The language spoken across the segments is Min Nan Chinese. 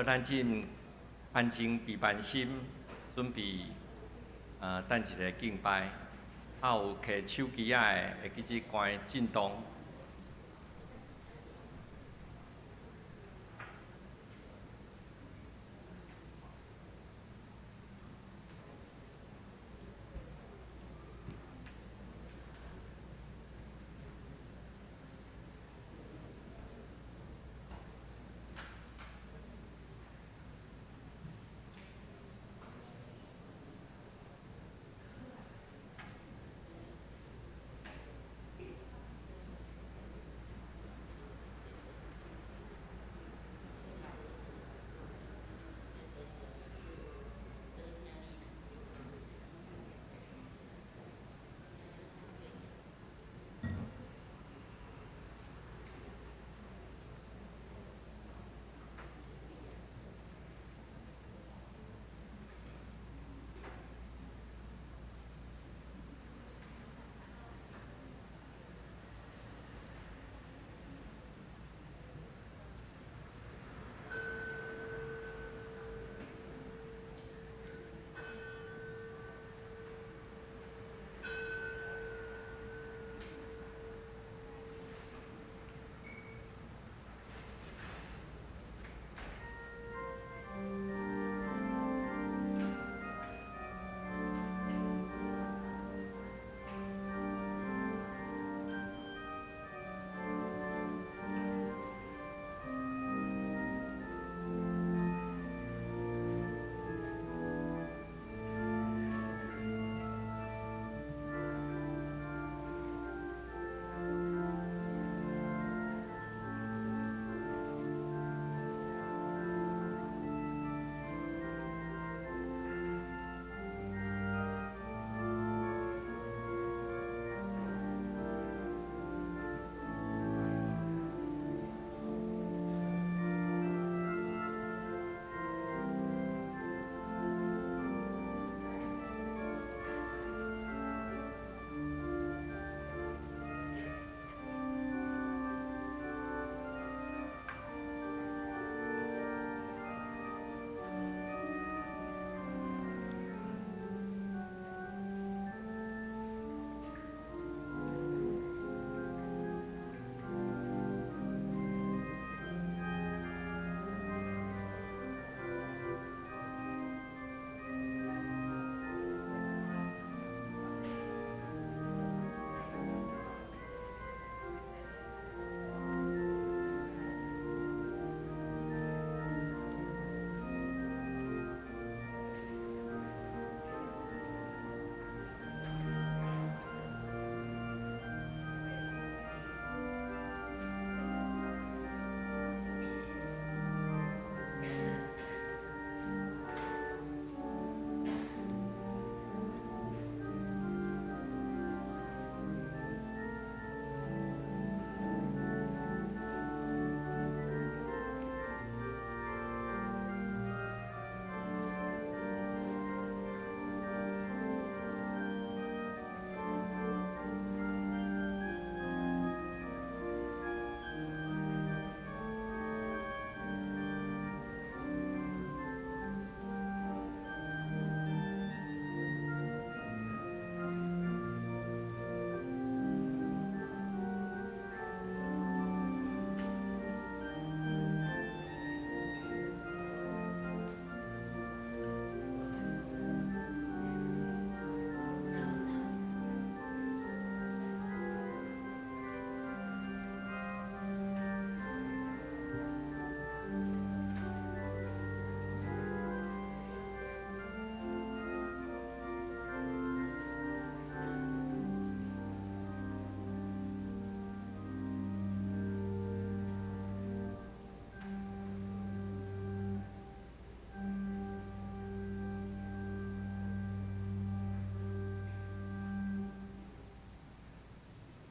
好，咱進安靜閉慢心，準備等一下敬拜。啊，有提手機仔的，會記得關震動。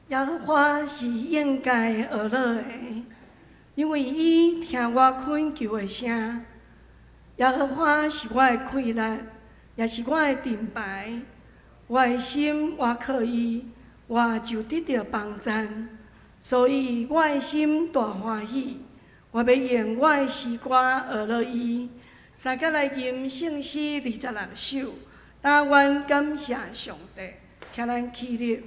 耶和華是應該學樂的，因為伊聽我懇求的聲。耶和華是我的氣力，也是我的盾牌。我的心倚靠伊，我就得著幫贊。所以我的心大歡喜，我欲用我的詩歌呵咾伊，三佮來吟聖詩26首，答願感謝上帝，請咱起立。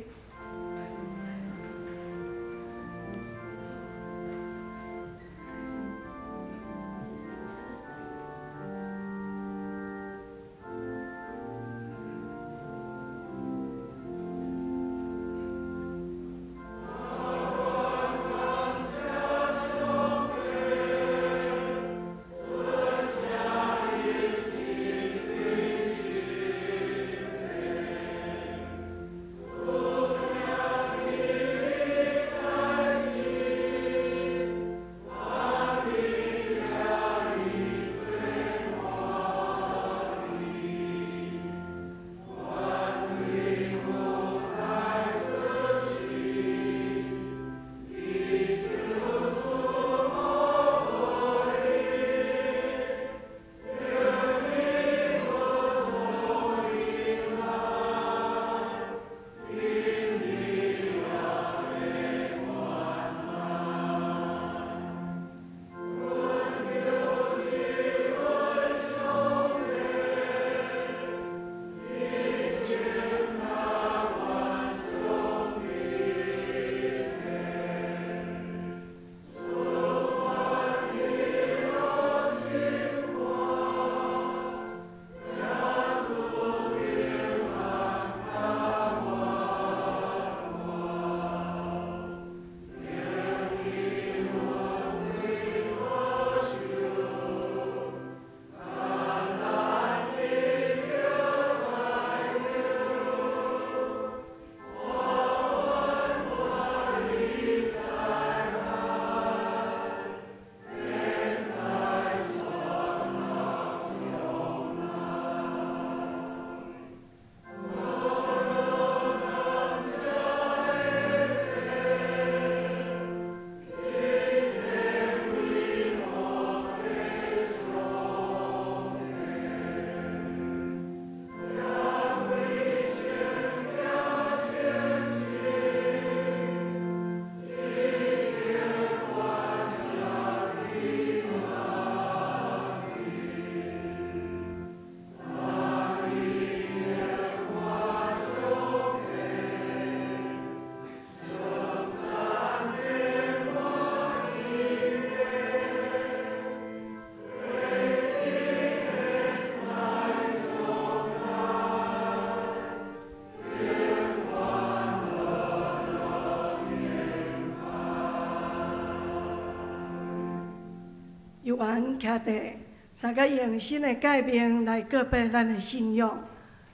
猶原徛佇三佮用新的誡命來告白咱的信仰。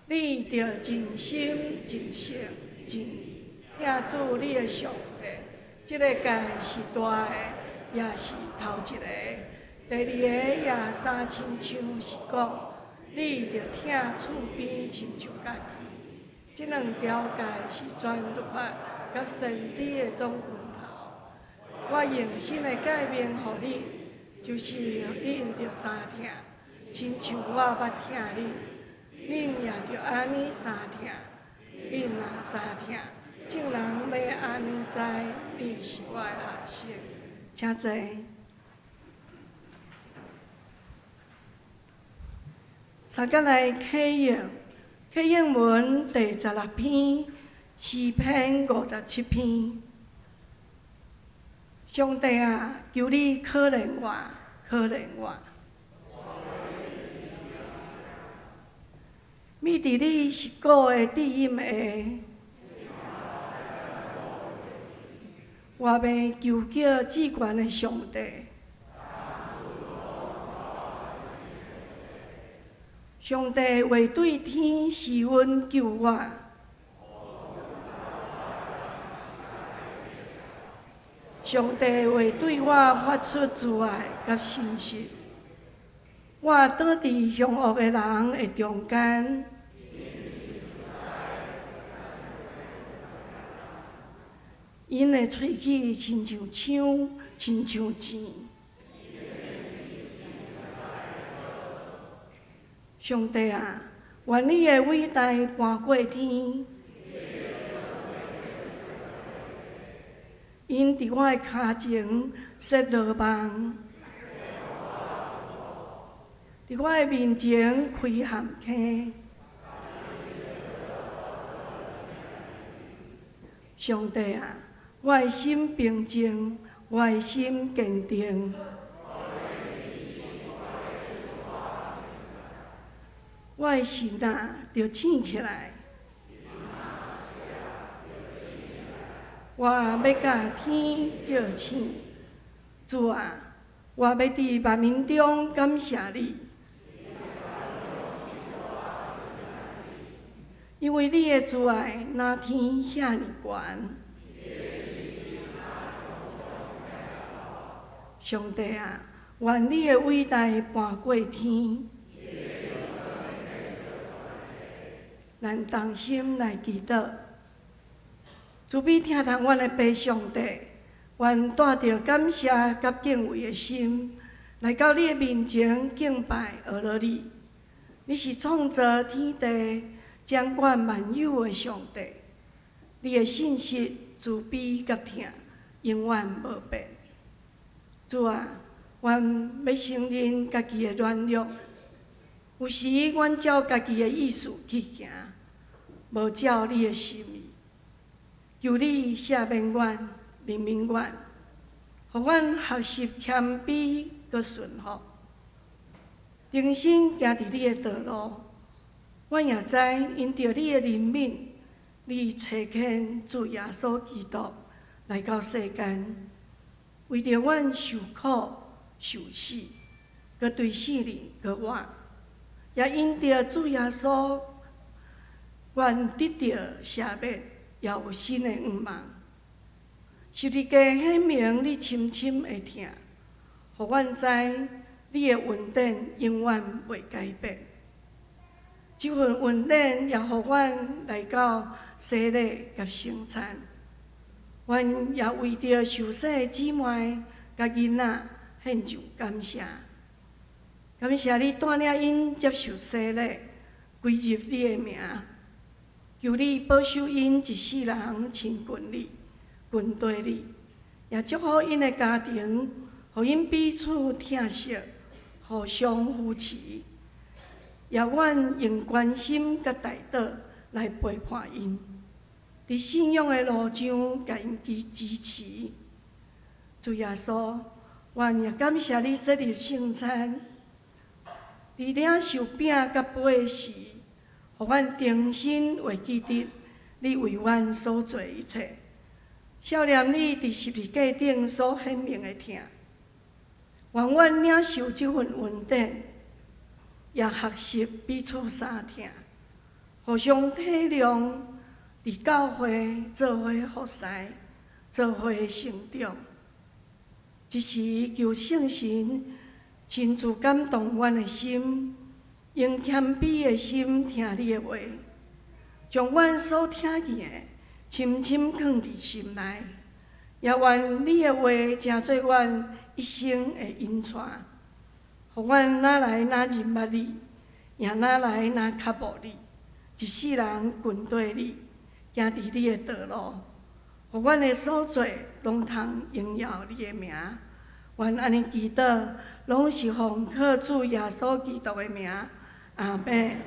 你著盡心、盡性、盡意疼主你的上帝。這个誡是大的，也是頭一个。第二個也相親像是講，你著疼厝邊親像家己。這兩條誡是全律法佮先知的總拳頭。我用新的誡命予你，就是恁著相疼，親像我捌疼恁，恁也著按呢相疼。恁若相疼，眾人欲按呢知你是我的學生。請坐。三佮來啟應，啟應文第16篇，詩篇57篇。上帝啊，求你可憐我，可憐我。覕佇你實古的知音下，我欲求叫至懸的上帝。上帝話對天施恩救我。上帝話對我發出慈愛佮信實。我倒佇兇惡的人的中間，𪜶的喙齒親像槍，親像箭。上帝啊，願你的偉大搬過天， 𪜶佇我的跤前設羅網，佇我的面前開陷坑。上帝啊，我的心平靜，我的心堅定。我的神啊，著醒起來！我欲共天叫醒，主啊，我欲佇萬民中感謝你，因為你的慈愛若天遐爾懸。上帝啊，願你的偉大跋過天。咱同心來祈禱，慈悲疼痛阮的父上帝，阮帶著感謝佮敬畏的心，來到你的面前敬拜阿羅你。你是創造天地、掌管萬有的上帝，你的信實、慈悲佮疼，永遠無變。主啊，阮欲承認家己的軟弱，有時阮照家己的意思去行，無照你的心意。求你赦免阮、憐憫阮，予阮學習謙卑閣順服，重新行佇你的道路。阮也知因著你的憐憫，你差遣主耶穌基督來到世間，為著阮受苦受死，閣對死裡閣活。也因著主耶穌，阮得著赦免，也有新的願望。十字架顯明你深深的疼，予阮知你的恩典永遠袂改變。這份恩典也予阮來到洗禮佮聖餐。阮也為著受洗的姊妹佮囡仔獻上感謝。感謝你帶領𪜶接受洗禮，歸入你的名。求你保守𪜶一世人親近你、跟隨你，也祝福𪜶的家庭，予𪜶彼此疼惜，互相扶持。也願用關心佮代禱來陪伴𪜶，佇信仰的路上共𪜶去支持。主耶穌，阮也感謝你設立聖餐。佇領受餅佮杯時，予阮重新會記得你為阮所做一切，數念你佇十字架頂所顯明的疼。願阮領受這份恩典，也學習彼此相疼，互相體諒，佇教會做伙服侍，做伙成長。這時求聖神親自感動阮的心，用謙卑的心聽你的話，將阮所聽見的深深囥佇心內，也願你的話成做阮一生的引帶，予阮若來若認捌你，也若來若渴慕你，一世人跟隨你，行佇你的道路，予阮的所做攏通榮耀你的名。阮按呢祈禱，攏是奉靠主耶穌基督的名，阿們。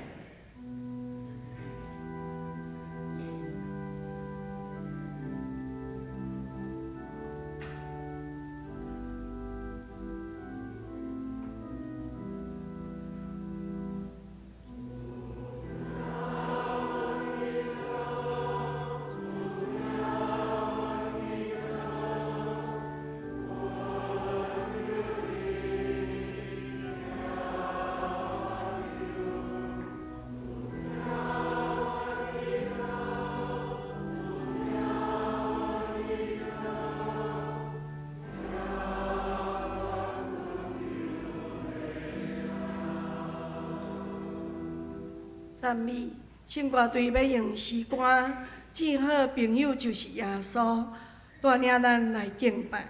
讚美聖歌隊欲用詩歌，至好朋友就是耶穌，帶領咱來敬拜。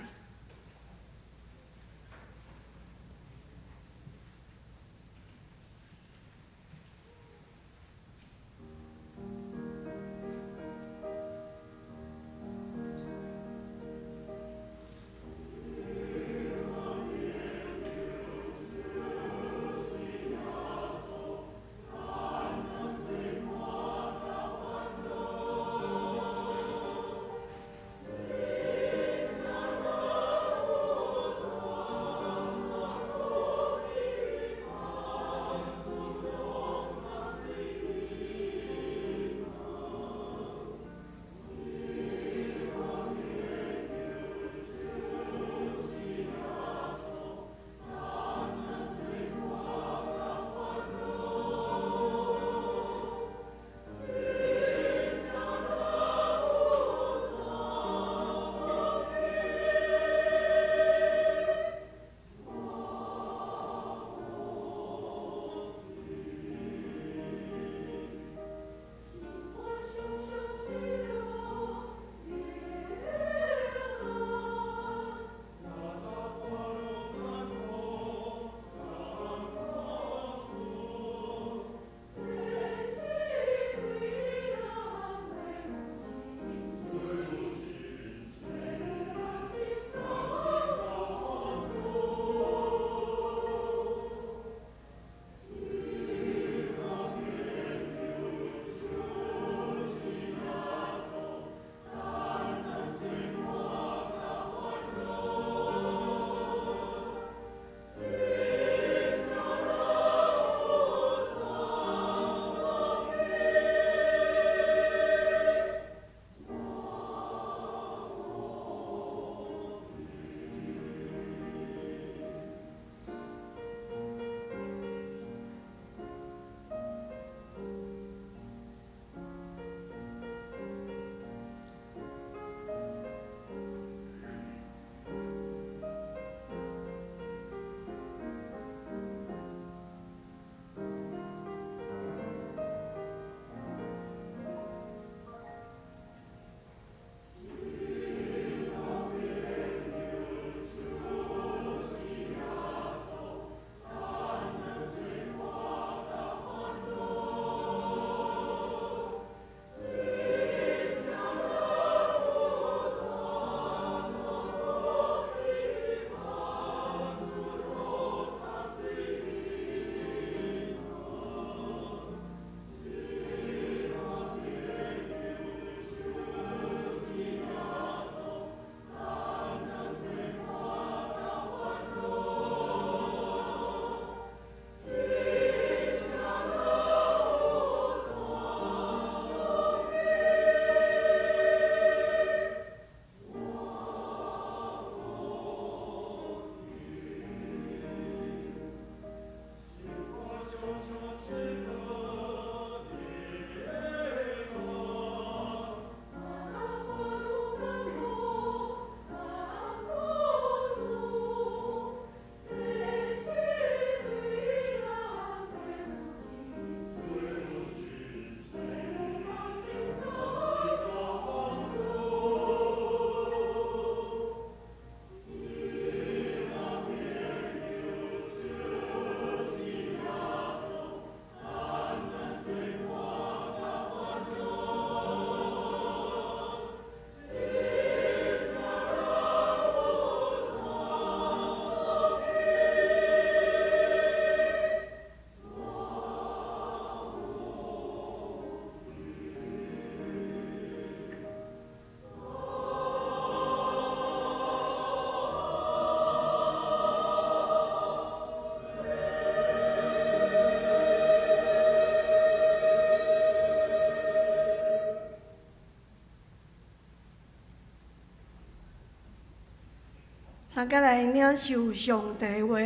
三佮來領受上帝話。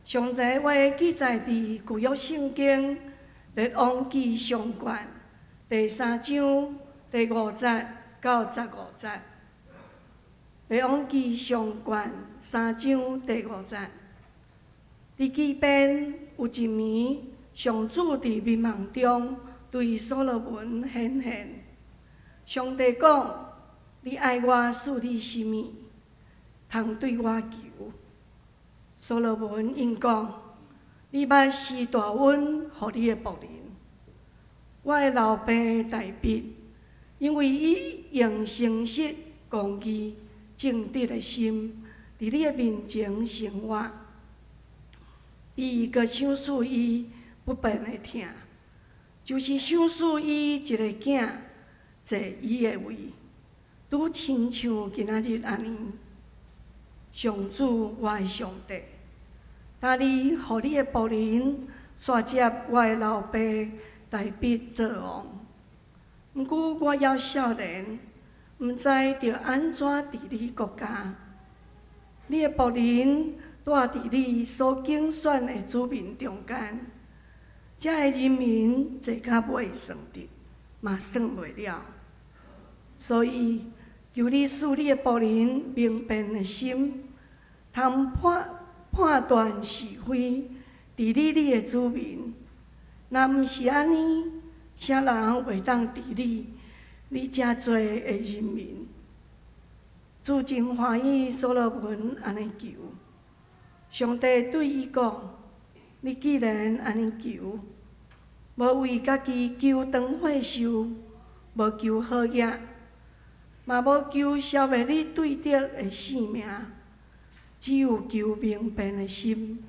上帝話記載佇舊約聖經列王紀上卷第三章第五節到十五節。列王紀上卷三章第五節。佇基遍有一暝，上主佇迷夢中對所羅門顯現。上帝講：你愛我賜你啥物，通對我求。所羅門應講：你捌施大恩予你的僕人，我的老爸大衛，因為伊用誠實、公義、正直的心，佇你的面前生活。你閣賞賜伊不變的疼，就是賞賜伊一个囝坐伊的位，拄親像今仔日按呢。上主，我的上帝，今你予你的僕人續接我的老爸大衛做王。毋過我猶少年，毋知著按怎治理國家。你的僕人住佇你所揀選的子民中間，遮的人民濟甲袂算得，嘛算袂了。所以，求你賜你的僕人明辨的心，通判斷是非，治理你的子民。若毋是按呢，啥人會當治理你遮濟的人民？主真歡喜所羅門按呢求。上帝對伊講：你既然按呢求，無為家己求長歲壽，無求好額，嘛無求消滅你對敵的性命，只有求明辨的心，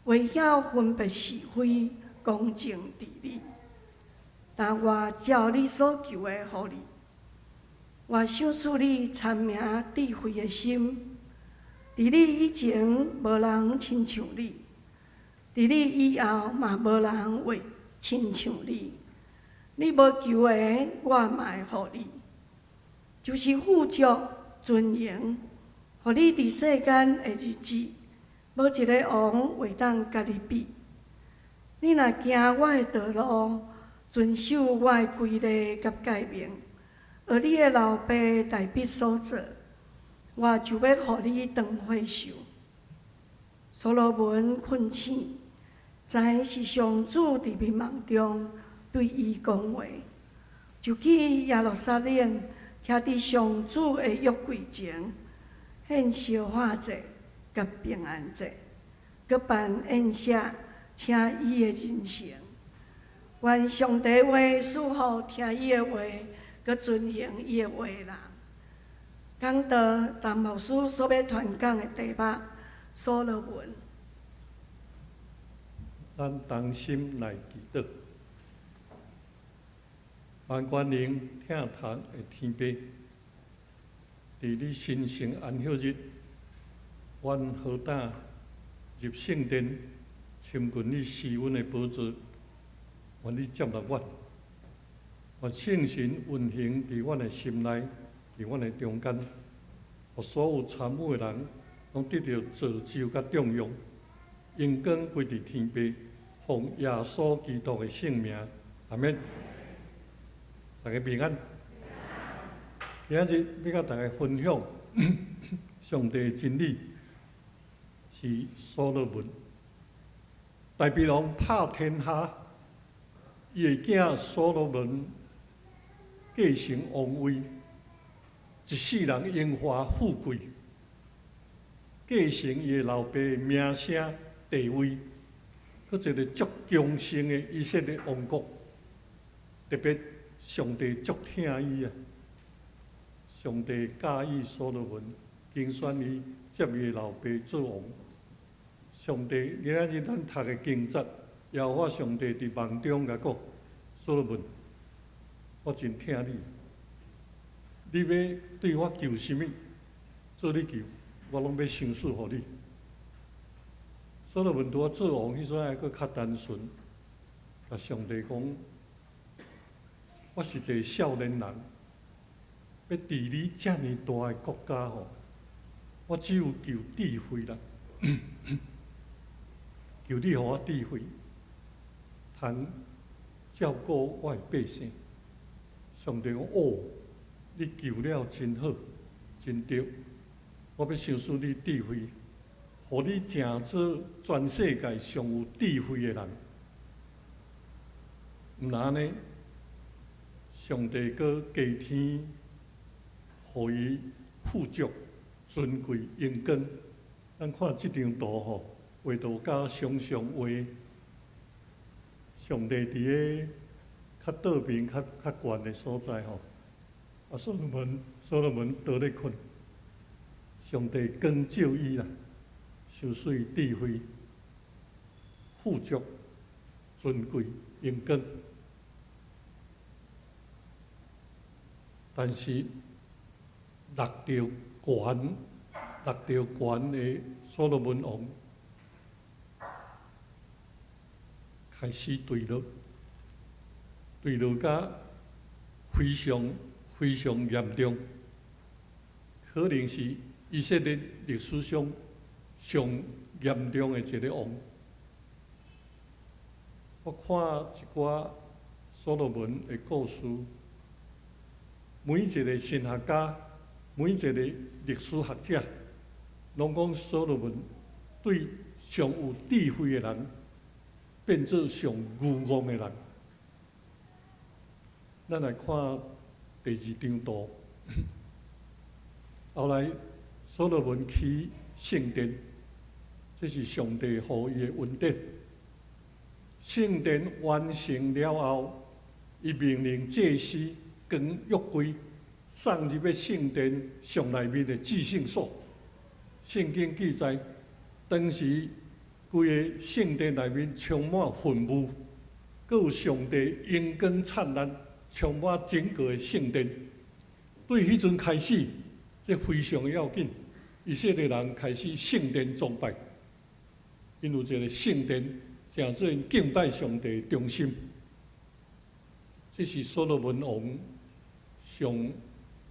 會曉分別是非，公正治理。但我照你所求的，予你，我賞賜你聰明智慧的心。佇你以前無人親像你，佇你以後嘛無人會親像你。你無求的，我嘛會予你，就是富足尊榮，予你佇世間的日子，無一个王會當佮你比。你若行我的道路，遵守我的規例佮誡命，學你的老爸大衛所做，我就欲予你長歲壽。所羅門睏醒，知是上主佇迷夢中對伊講話，就去耶路撒冷，徛佇上主的約櫃前，獻燒化祭佮平安祭，閣辦宴席，請伊的人臣。願上帝話賜予聽伊的話，閣遵行伊的話的人。講道陳牧師所欲傳講的題目，所羅門。咱同心來祈禱，萬全能疼疼的天父，佇你神聖安息日，阮好膽入聖殿，親近你施恩的寶座，願你接納阮，願聖神運行佇阮的心內，佇阮的中間，予所有參與的人，攏得著造就佮重用，榮光歸佇天父，奉耶穌基督的聖名，阿們。大家平安。今仔日欲佮大家分享上帝的真理，是所羅門。大衛王拍天下，伊的囝所羅門繼承王位，一世人榮華富貴，繼承伊的老爸名聲地位，閣一個足強盛的以色列王國，特別上帝足疼伊啊！上帝佮意所羅門，揀選伊接伊的老爸做王。上帝今仔日咱讀的經節，耶和華上帝佇夢中共講：所羅門，我真疼你，你欲對我求啥物，做你求，我攏欲賞賜予你。所羅門拄仔做王彼陣還閣較單純，共上帝講：我是一个少年人，欲治理遮爾大的國家吼，我只有求智慧啦，求你予我智慧，通照顧我的百姓。上帝講：哦，你求了真好，真對。我欲賞賜你智慧，予你成做全世界上有智慧的人。毋但按呢，上帝閣加添，予伊富足、尊貴、榮光。咱看這張圖吼，畫到較想像畫上帝佇个較倒邊、較較懸的所在吼。啊，所羅門，所羅門倒咧睏，上帝光照伊啦，賞賜伊智慧、富足、尊貴、榮光。但是落著權，落著權的所羅門王開始墜落，墜落甲非常非常嚴重，可能是以色列歷史上上嚴重的一个王。我看一寡所羅門的故事，每一個神學家，每一個歷史學者，攏講所羅門對上有智慧的人，變做上愚戇的人。咱來看第二張圖。後來所羅門起聖殿，這是上帝予伊的恩典。聖殿完成了後，伊命令祭司扛約櫃送入去聖殿上內面的至聖所。聖經記載，當時規个聖殿內面充滿雲霧，閣有上帝榮光燦爛，充滿整個的聖殿。對彼陣開始，這非常要緊。以色列人開始聖殿崇拜，𪜶有一个聖殿，成做𪜶敬拜上帝的中心。這是所羅門王上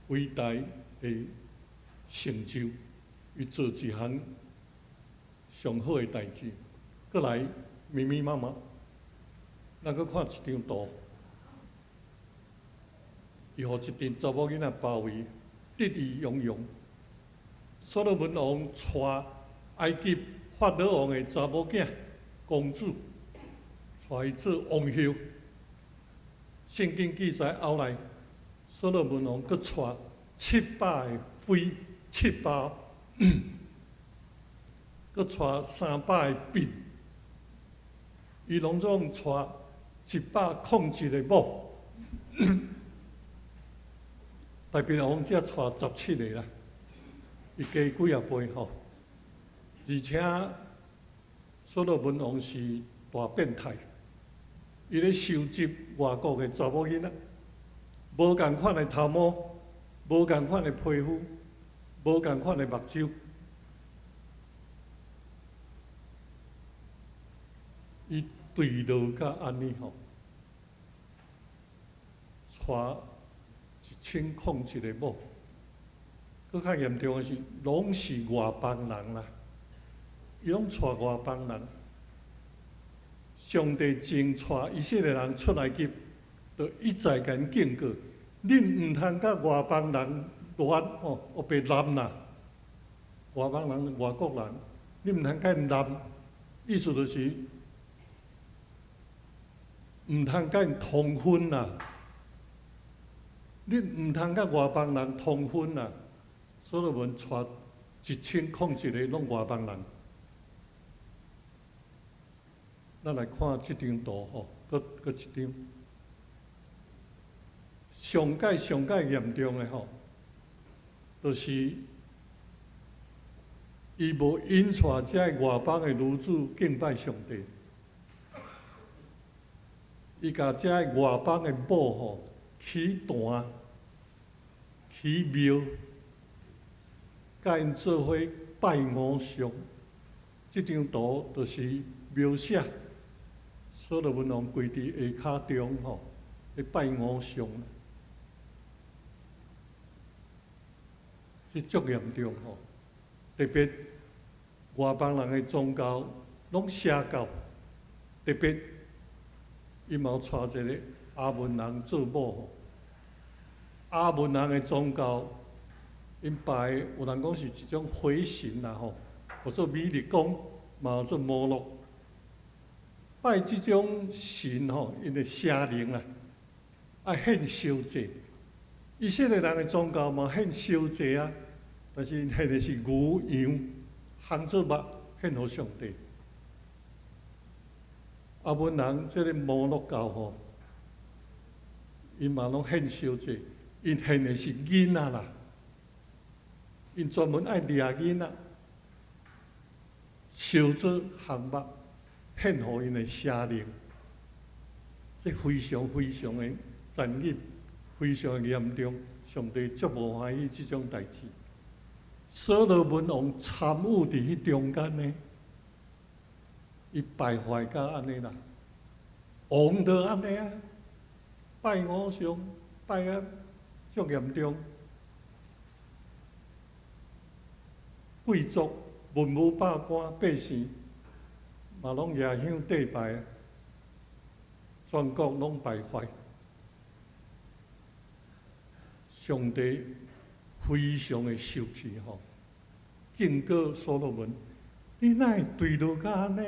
偉大的成就，伊做一項上好的代誌。閣來密密麻麻，咱閣看一張圖，伊予一陣查某囡仔包圍，得意洋洋。所羅門王娶埃及法老王的查某囝公主，娶伊做王后。聖經記載後來，所羅門王閣娶700個妃，700，閣娶300個嬪，伊攏總娶101個某。大衛王才娶17個啦，伊加幾仔倍吼。而且所羅門王是大變態，伊咧收集外國的查某囡仔，無仝款的頭毛，無仝款的皮膚，無仝款的目睭。伊墜落甲按呢吼，娶1001個某，閣較嚴重的是，攏是外邦人啦，伊攏娶外邦人。上帝前帶以色列人出埃及，就一再共𪜶警告：恁毋通佮外邦人亂吼，烏白濫啦。外邦人、外國人，恁毋通佮𪜶濫，意思就是毋通佮𪜶通婚啦。恁毋通佮外邦人通婚啦。所羅門娶1001個攏外邦人。咱來看這張圖吼，閣閣一張。上蓋上蓋嚴重的吼，就是伊無引帶這个外邦的女子敬拜上帝，伊共這个外邦的某吼起壇、起廟，佮𪜶做伙拜偶像。這張圖就是描寫所羅門王跪佇下跤中吼，咧拜偶像，這足嚴重吼。特別外邦人的宗教攏邪教，特別伊嘛有娶一個亞捫人做某吼。亞捫人的宗教，𪜶拜的有人講是一種火神啦吼，號做米利公，嘛號做摩洛。拜這種神吼，𪜶的邪靈啊，愛獻燒祭。以色列人的宗教嘛獻燒祭啊，但是獻的是牛羊，烘做肉獻予上帝。亞捫人這个摩洛教吼，𪜶嘛攏獻燒祭，𪜶獻的是囡仔啦，𪜶專門愛掠囡仔，燒做烘肉，獻予𪜶的邪靈，這非常非常的殘忍，非常的嚴重，上帝足無歡喜這種代誌。所羅門王參與佇彼中間呢，伊敗壞甲按呢啦，王就按呢啊，拜偶像拜啊足嚴重，貴族文武百官百姓嘛攏舉香禮拜，全國攏敗壞。上帝非常的生氣吼，警告所羅門：你哪會墜落甲按呢？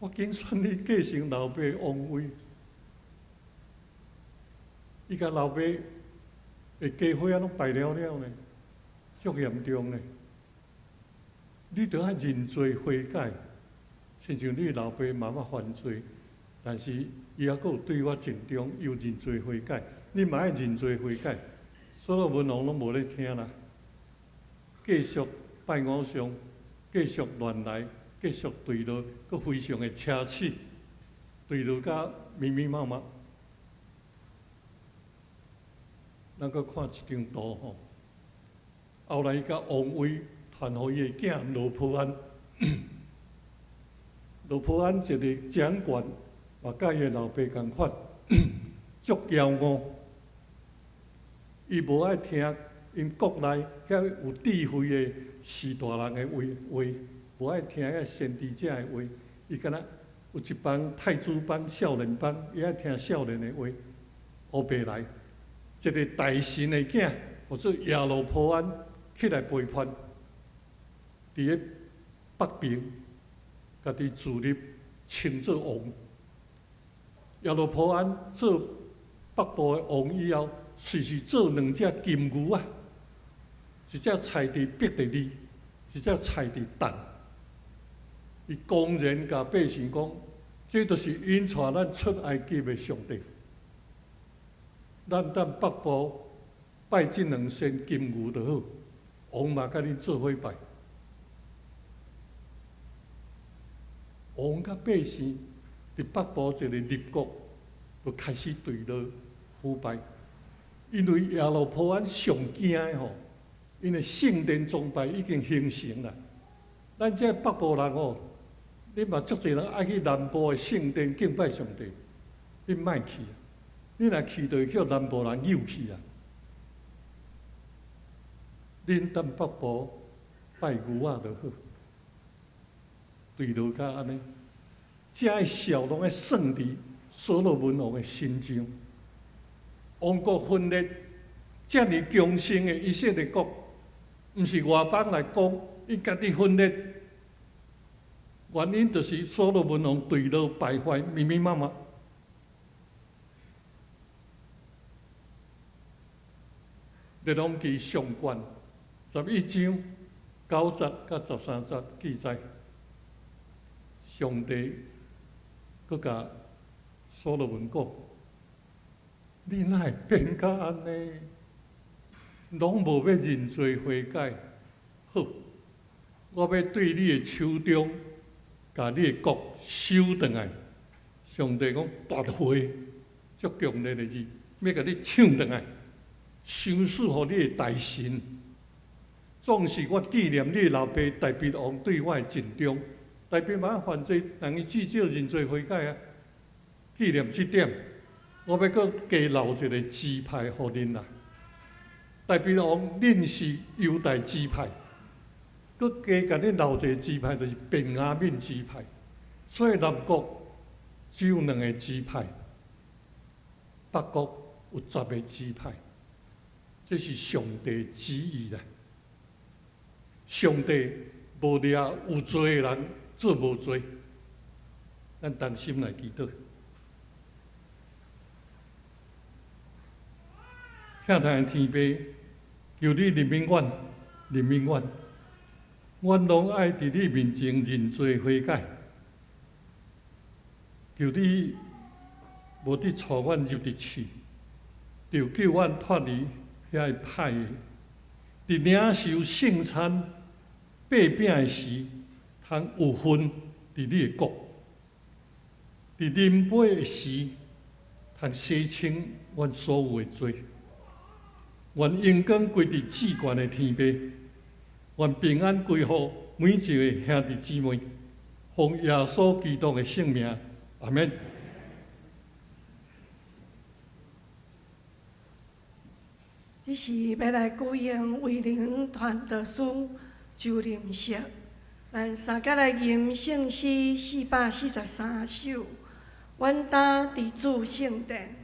我揀選你繼承老爸王位，伊共老爸的家伙仔攏敗了了呢，足嚴重呢。你著愛認罪悔改，親像你老爸嘛捌犯罪，但是伊猶閣有對我盡忠，又認罪悔改。你嘛愛認罪悔改。所羅門王攏無咧聽啦，繼續拜偶像，繼續亂來，繼續墜落，閣非常的奢侈，墜落甲密密麻麻。咱閣看這張圖吼，後來伊共王位傳予伊的囝羅波安，羅波安一個掌權，嘛佮伊的老爸仝款，足驕傲。伊無愛聽𪜶國內遐有智慧的序大人的話話，無愛聽遐先知者的話。伊敢若有一幫太子幫、少年幫，伊愛聽少年的話。烏白來，一个大臣的囝，號做耶羅波安，起來背叛，佇咧北邊，家己自立稱做王。耶羅波安做北部的王以後，隨時做兩隻金牛仔，一隻踩佇伯特利，一隻踩佇但。伊公然共百姓講，這就是𪜶帶咱出埃及的上帝。咱踮北部拜這兩仙金牛就好，王嘛共恁做伙拜。王佮百姓佇北部一个立國，就開始墜落腐敗。因為耶羅波安上驚的吼，𪜶的聖殿崇拜已經形成啦。咱這北部人吼，你嘛足濟人愛去南部的聖殿敬拜上帝，你莫去，你若去就會予南部人誘去啊。恁踮北部拜牛仔就好，墜落甲按呢，這个數攏愛算佇所羅門王的身上。王國分裂，遮爾強盛的以色列國，毋是外邦來攻，𪜶家己分裂。原因就是所羅門王墜落敗壞，密密麻麻。列王紀上卷11章9節佮13節記載，上帝閣共所羅門講。你哪會變甲按呢？攏無欲認罪悔改。好，我欲對你的手中，共你的國收轉來。上帝講奪回，足強烈的字，欲共你搶轉來，賞賜予你的大臣。總是我紀念你老爸大衛王對我的盡忠，大衛嘛犯罪，但伊至少認罪悔改啊。紀念這點。我欲閣加留一个支派予恁啦。大衛王，恁是猶大支派，閣加共你留一个支派，就是便雅憫支派。所以南國只有兩個支派，北國有10個支派。這是上帝旨意啦。上帝無掠有罪的人做無罪，咱同心來祈禱。疼痛的天父，求你憐憫阮，憐憫阮，阮攏愛佇你面前認罪悔改。求你無得帶阮入佇試，著救阮脫離遐個歹的。佇領受聖餐、擘餅的時，通有份佇你的國；佇啉杯的時，通洗清阮所有的罪。願榮光歸佇至懸的天父，願平安歸予每一个兄弟姊妹，奉耶穌基督的聖名，阿們。這是欲來舉行維靈傳道師就任式，咱三甲來吟聖詩443首，阮擔佇主聖殿。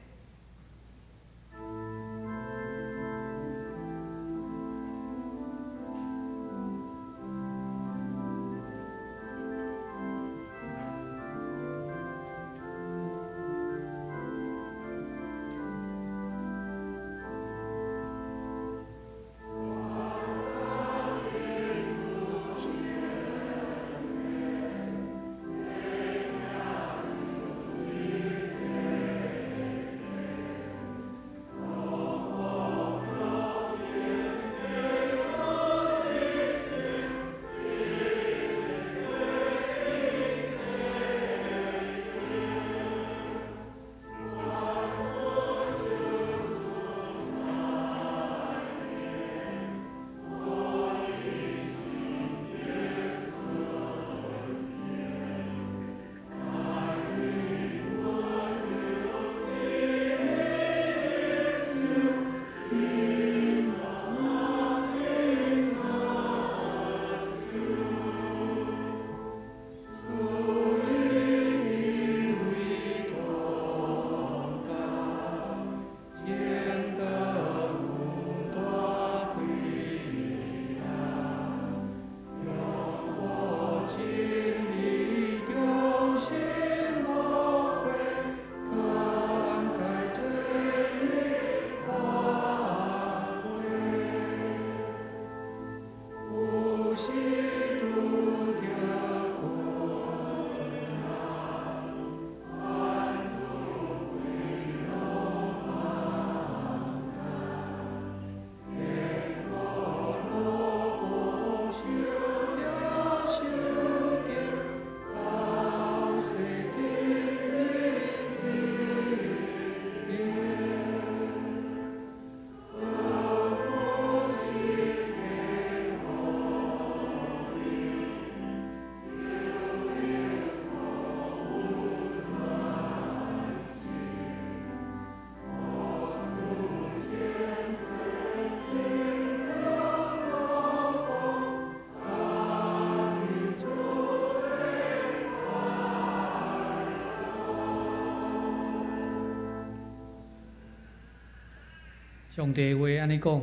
上帝話按呢講：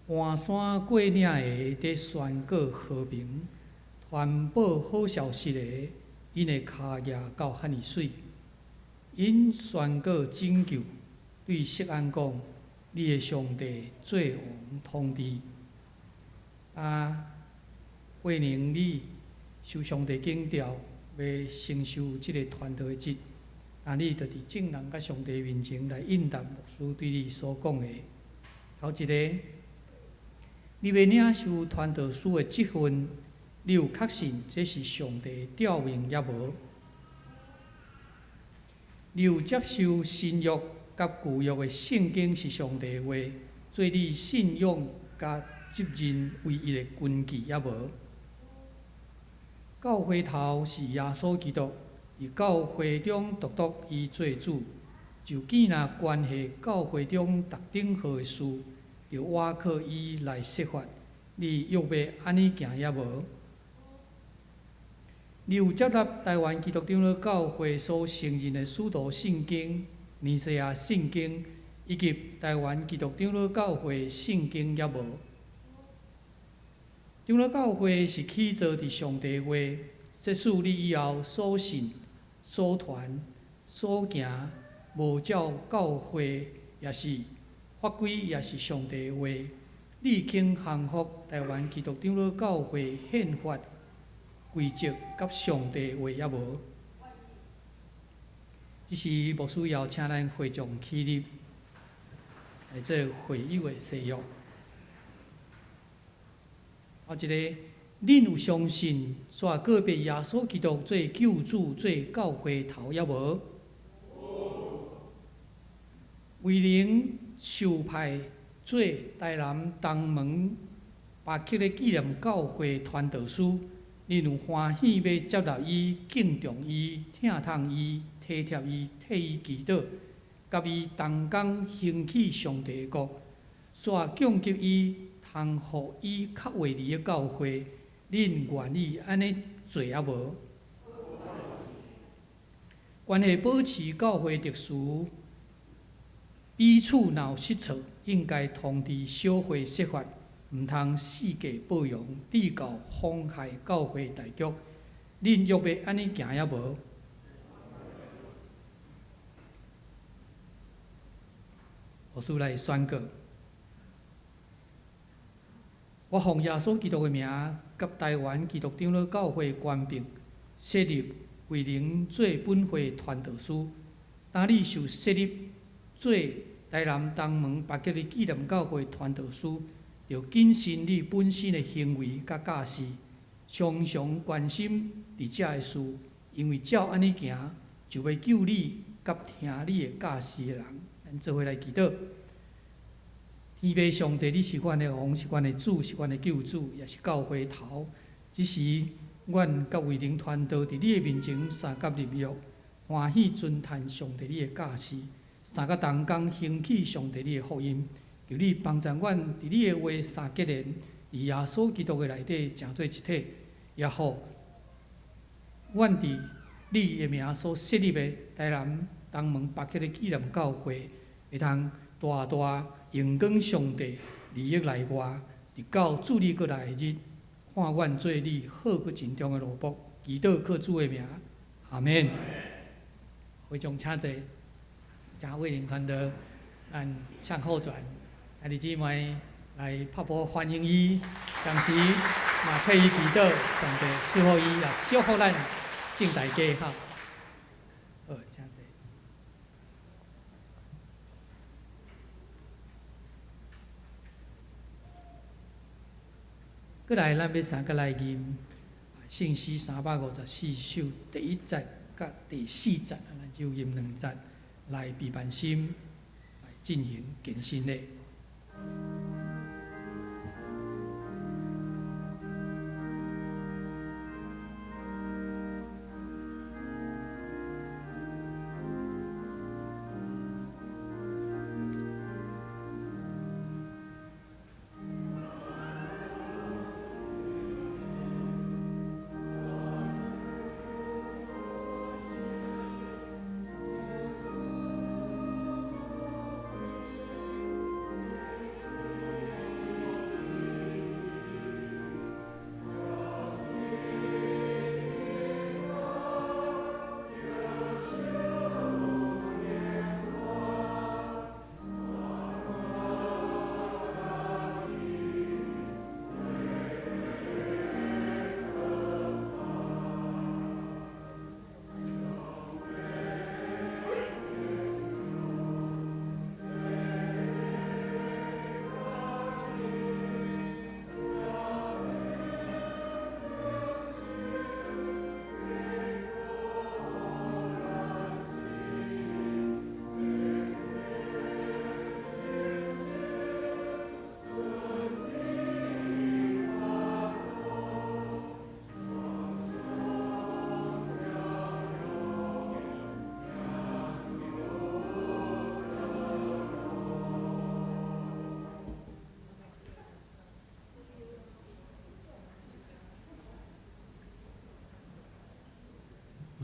盤山過嶺的佇宣告和平，傳報好消息的，𪜶的跤跡到遐爾媠。𪜶宣告拯救，對錫安講：你的上帝做王統治。啊，慧寧，你受上帝揀召，欲承受這个傳道的職。啊！你就佇眾人佮上帝面前來應答牧師對你所講的。頭一個，你欲領受傳道師的職分，你有確信這是上帝召命抑無？你有接受新約佮舊約的聖經是上帝的話，做你信仰佮責任唯一的根據抑無？教會頭是耶穌基督。佇教會中獨獨伊做主，就見若關係教會中特頂號的事，著倚靠伊來設法，你欲欲按呢行抑無？你有接納台灣基督長老教會所承認的使徒信經、尼西亞信經以及台灣基督長老教會聖經抑無？長老教會是起造佇上帝話，即使你以後所信、所傳、所行，無照教會，抑是法規，抑是上帝話，你肯降服台灣基督長老教會憲法規則佮上帝話抑無？這時牧師邀請咱會眾起立，來做會友的誓約。頭一个，恁有相信煞告別耶穌基督做救主、做教會頭抑無？為靈受派做台南東門巴克的紀念教會傳道師，恁有歡喜欲接納伊、敬重伊、疼痛伊、體貼伊、替伊祈禱，佮伊同工興起上帝的國，煞供給伊通予伊較話你的教會，恁願意按呢做抑無？關係保持教會秩序，彼此若有失錯，應該通知小會釋法，毋通四界報揚，致到妨害教會大局。恁欲欲按呢行抑無？牧師來宣告：我奉耶穌基督的名，佮台灣基督長老教會權柄，設立惠靈做本會傳道師。當你受設立做台南東門巴吉的紀念教會傳道師，著謹慎你本身的行為佮教示，常常關心佇遮的事，因為照按呢行，就欲救你佮聽你的教示的人。咱做伙來祈禱。天父上帝，你是阮的王，是阮的主，是阮的救主，也是教會頭。這時，阮佮惠靈傳道佇你的面前相佮立約，歡喜尊嘆上帝你的教示，相佮同工興起上帝你的福音。求你幫助阮佇你的話三結連，佇耶穌基督的內底成做一體，也予阮佇你的名所設立的台南東門巴克的紀念教會，會通大大榮光上帝，利益內外，直到主你閣來的日，看阮做你好閣珍重的奴僕，祈禱靠主的名，阿們。會眾請坐，請惠靈傳道，咱向後轉，兄弟姊妹來拍鼓歡迎伊，同時嘛替伊祈禱，上帝賜福伊，也祝福咱眾大家哈。好，請坐。閣來，咱欲相佮來吟聖詩354首第一節佮第四節，咱只有吟兩節來備辦心來進行堅信禮。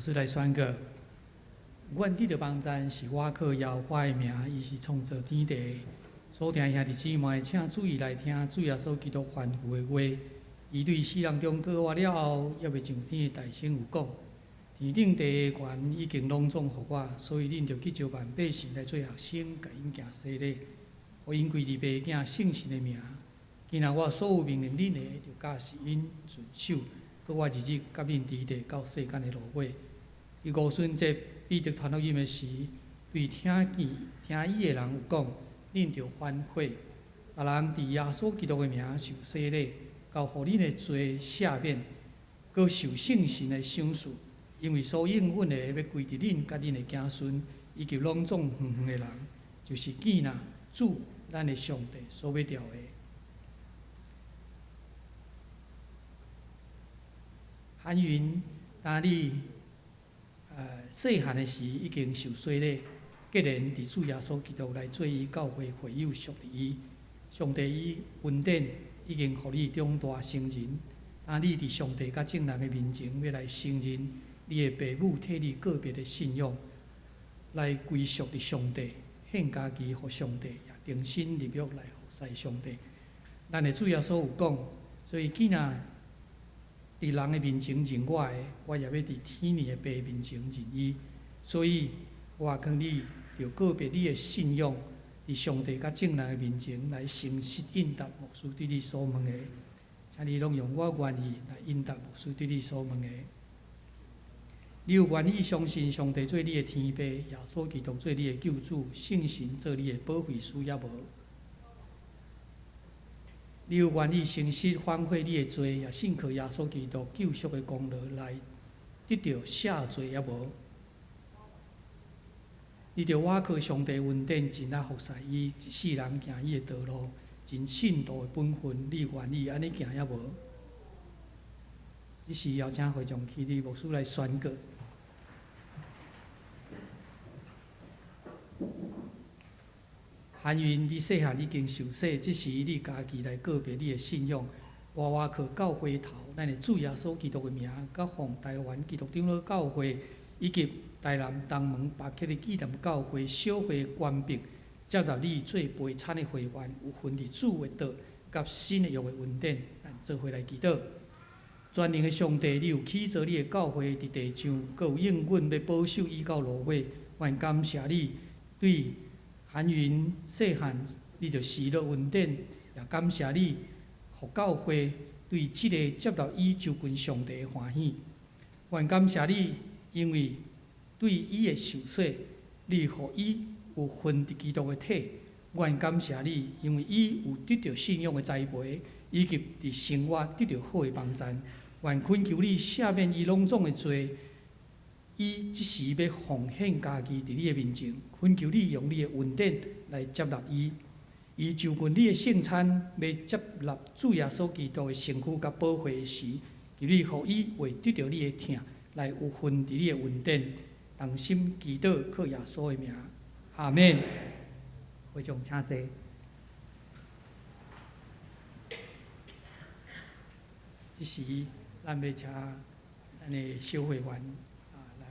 師來宣告，阮得著幫贊是倚靠耶和華的名，伊是創造天地的。所聽兄弟姊妹，請注意來聽主耶穌基督吩咐的話。伊對死人中過活了後，猶未上天的大聲有講：天頂地的權已經攏總予我，所以恁著去召萬百姓來做學生，共𪜶行洗禮，予𪜶歸佇父囝聖神的名。今仔我所有命令恁的，著教示𪜶遵守。閣我日日佮恁佇地到世間的落尾。佇五旬節，彼得傳福音的時，對聽見聽伊的人有講：恁著反悔，逐人佇耶穌基督的名受洗禮，到予恁的罪赦免，閣受聖神的賞賜。因為所應允的欲歸佇恁佮恁的子孫，以及攏總遠遠的人，就是囝若主咱的上帝所欲召的。韓雲，當你細漢的時已經受洗禮，既然佇主耶穌基督來做伊教會會友屬佇伊，上帝以恩典已經予你長大成人。當你佇上帝佮眾人的面前欲來承認你的爸母替你告別的信仰，來歸屬佇上帝，獻家己予上帝，也重新立約來服侍上帝。咱的主耶穌有講，所以囝若佇人的面前認我的，我也欲佇天父的爸面前認伊。所以，我勸你，著告別你的信仰，佇上帝佮眾人的面前來誠實應答牧師對你所問的，請你攏用我願意來應答牧師對你所問的。你有願意相信上帝做你的天父，耶穌基督做你的救主，聖神做你的保惠師，抑無？你有願意誠實反悔你的罪，也信靠耶穌基督救贖的功勞來得著赦罪，抑無？你著倚靠上帝恩典，盡力服侍伊，一世人行伊的道路，盡信徒的本分，你願意按呢行抑無？這時邀請會長起立牧師來宣告。韓雲，你細漢已經受洗，這時你家己來告別你的信仰，我倚靠教會頭，咱的主耶穌基督的名，佮奉台灣基督長老教會以及台南東門巴克的紀念教會小會權柄，接納你做陪餐的會員，有份佇主的道佮新的約的恩典，咱做伙來祈禱。全能的上帝，你有起造你的教會佇地上，閣有應允欲保守伊到落尾，願感謝你對韓雲細漢，你就施予恩典，也感謝你，予教會對這个接納伊就近上帝的歡喜。願感謝你，因為對伊的受洗，你予伊有份佇基督的體。願感謝你，因為伊有得著信仰的栽培，以及佇生活得著好的幫贊。願懇求你赦免伊攏總的罪。伊這時欲奉獻家己佇你的面前，懇求你用你的恩典來接納伊。伊就近你的聖餐，欲接納主耶穌基督的身軀佮寶血的時，求你予伊會得著你的疼，來有份佇你的恩典，同心祈禱，靠耶穌的名，阿們。會長請坐。這時，咱欲請咱的小會員來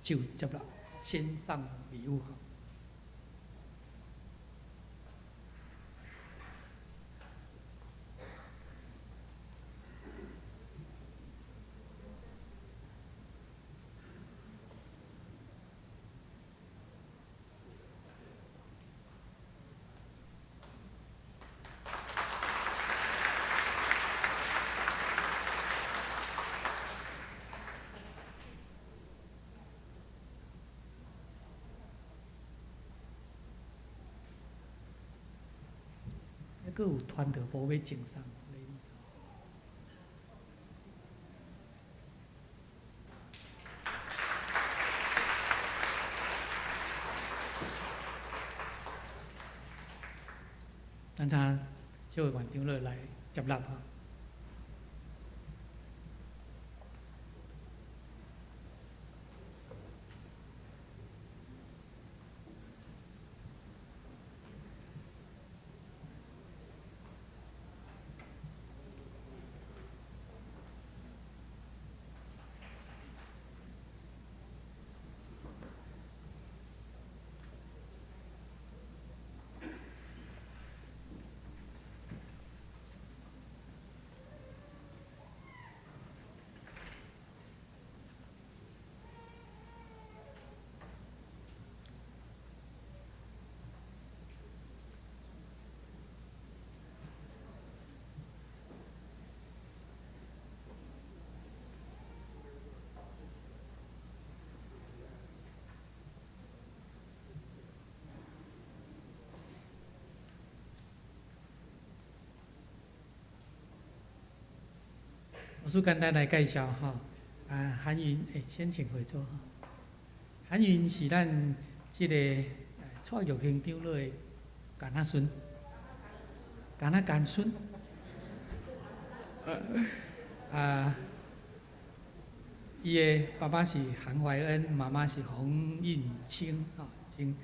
就接納，先送禮物。閣有傳道部欲贈送禮物。咱請小會員長老來接納吼。我是簡單來介紹吼，啊，韓雲，先請回座。韓雲是咱這个蔡玉興長老的干仔孫，干仔干孫。啊，伊的爸爸是韓懷恩，媽媽是洪應清，吼，清。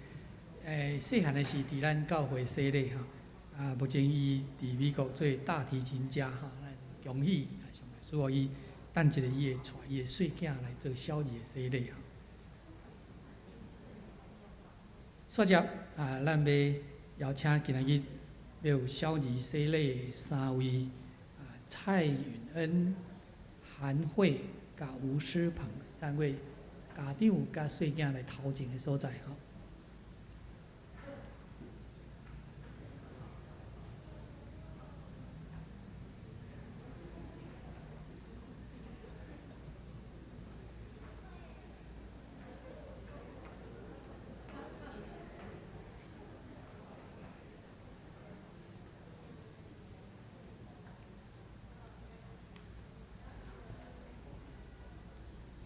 細漢的時佇咱教會洗禮吼，啊，目前伊佇美國做大提琴家，吼，咱恭喜，上帝賜福伊，等一下伊會帶伊的細囝來做小兒的洗禮吼。煞接啊，咱欲邀請今仔日欲有小兒洗禮的三位啊，蔡允恩、韓慧佮吳詩鵬三位家長佮細囝來頭前的所在吼。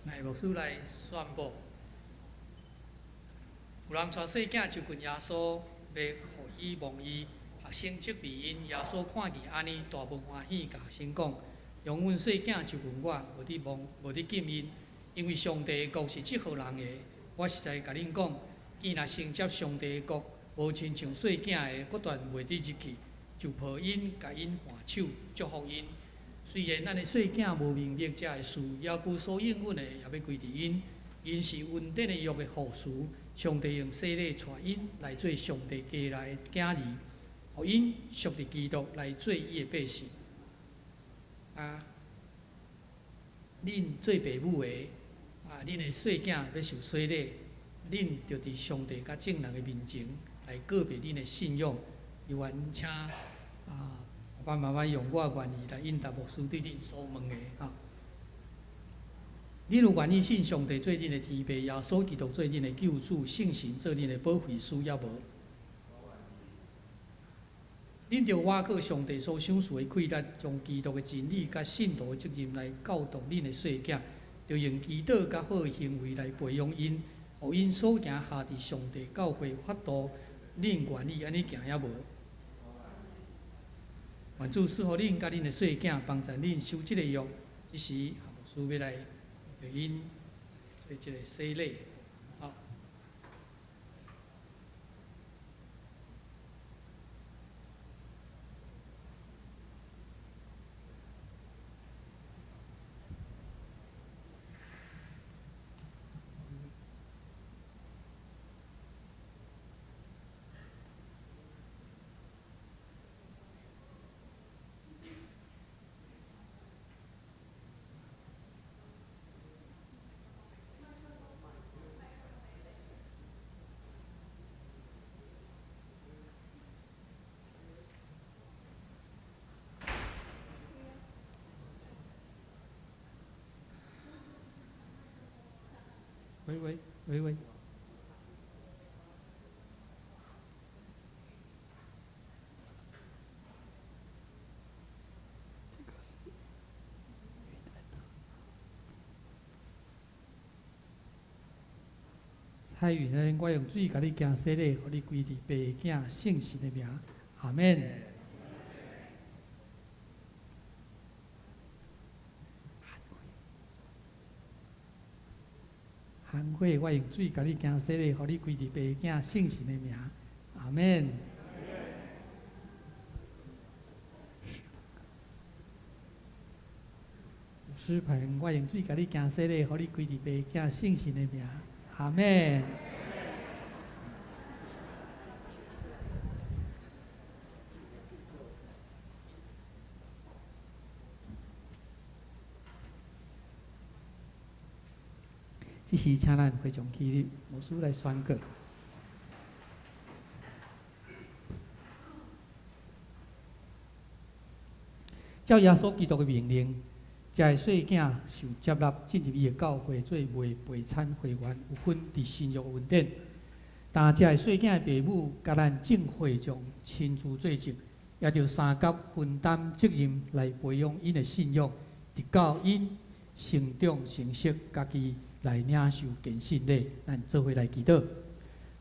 來，牧師來宣布，有人帶細囝就近耶穌，欲予伊摸伊。學生責備𪜶，耶穌看見按呢，大無歡喜，共學生講：容阮細囝就近我，無得摸，無得禁𪜶，因為上帝的國是這號人的。我實在共恁講，見若承接上帝的國，無親像細囝的，決斷袂得入去。就抱𪜶，共𪜶挽手，祝福𪜶。雖然咱的細囝無明白這个事，猶閣所應允的也欲歸佇𪜶。𪜶是恩典的約的後嗣，上帝用洗禮帶𪜶來做上帝家內的囝兒，予𪜶屬佇基督來做伊的百姓。啊，恁做爸母的，啊，恁的細囝欲受洗禮，恁著佇上帝佮眾人的面前來告白恁的信仰。猶原請啊，爸爸媽媽用我願意來應答牧師對恁所問的哈。恁有願意信上帝做恁的天父，耶穌基督做恁的救主，聖神做恁的保惠師，抑無？恁著倚靠上帝所賞賜的氣力，將基督的真理佮信徒的責任來教導恁的細囝，著用祈禱佮好的行為來培養𪜶，予𪜶所行合佇上帝教會法度。恁願意按呢行抑無？願主賜予恁佮恁的細囝，幫助恁守這个約。這時，牧師欲來為著𪜶做這个洗禮。好。喂喂喂喂。蔡允恩，我用水共你行洗禮，予你歸佇父囝聖神的名，阿們。韓慧，我用水共你行洗禮，予你歸佇父囝聖神的名，阿們。吳詩鵬，我用水共你行洗禮，予你歸佇父囝聖神的名，阿們。這時，請咱會眾起立，牧師來宣告。照耶穌基督的命令，這个細囝受接納進入伊的教會做袂陪餐會員，有份佇新約恩典。但這个細囝的爸母佮咱眾會眾親自做證，也著相佮分擔責任來培養𪜶的信仰，直到𪜶成長成熟，家己來領受堅信禮。咱做伙來祈禱。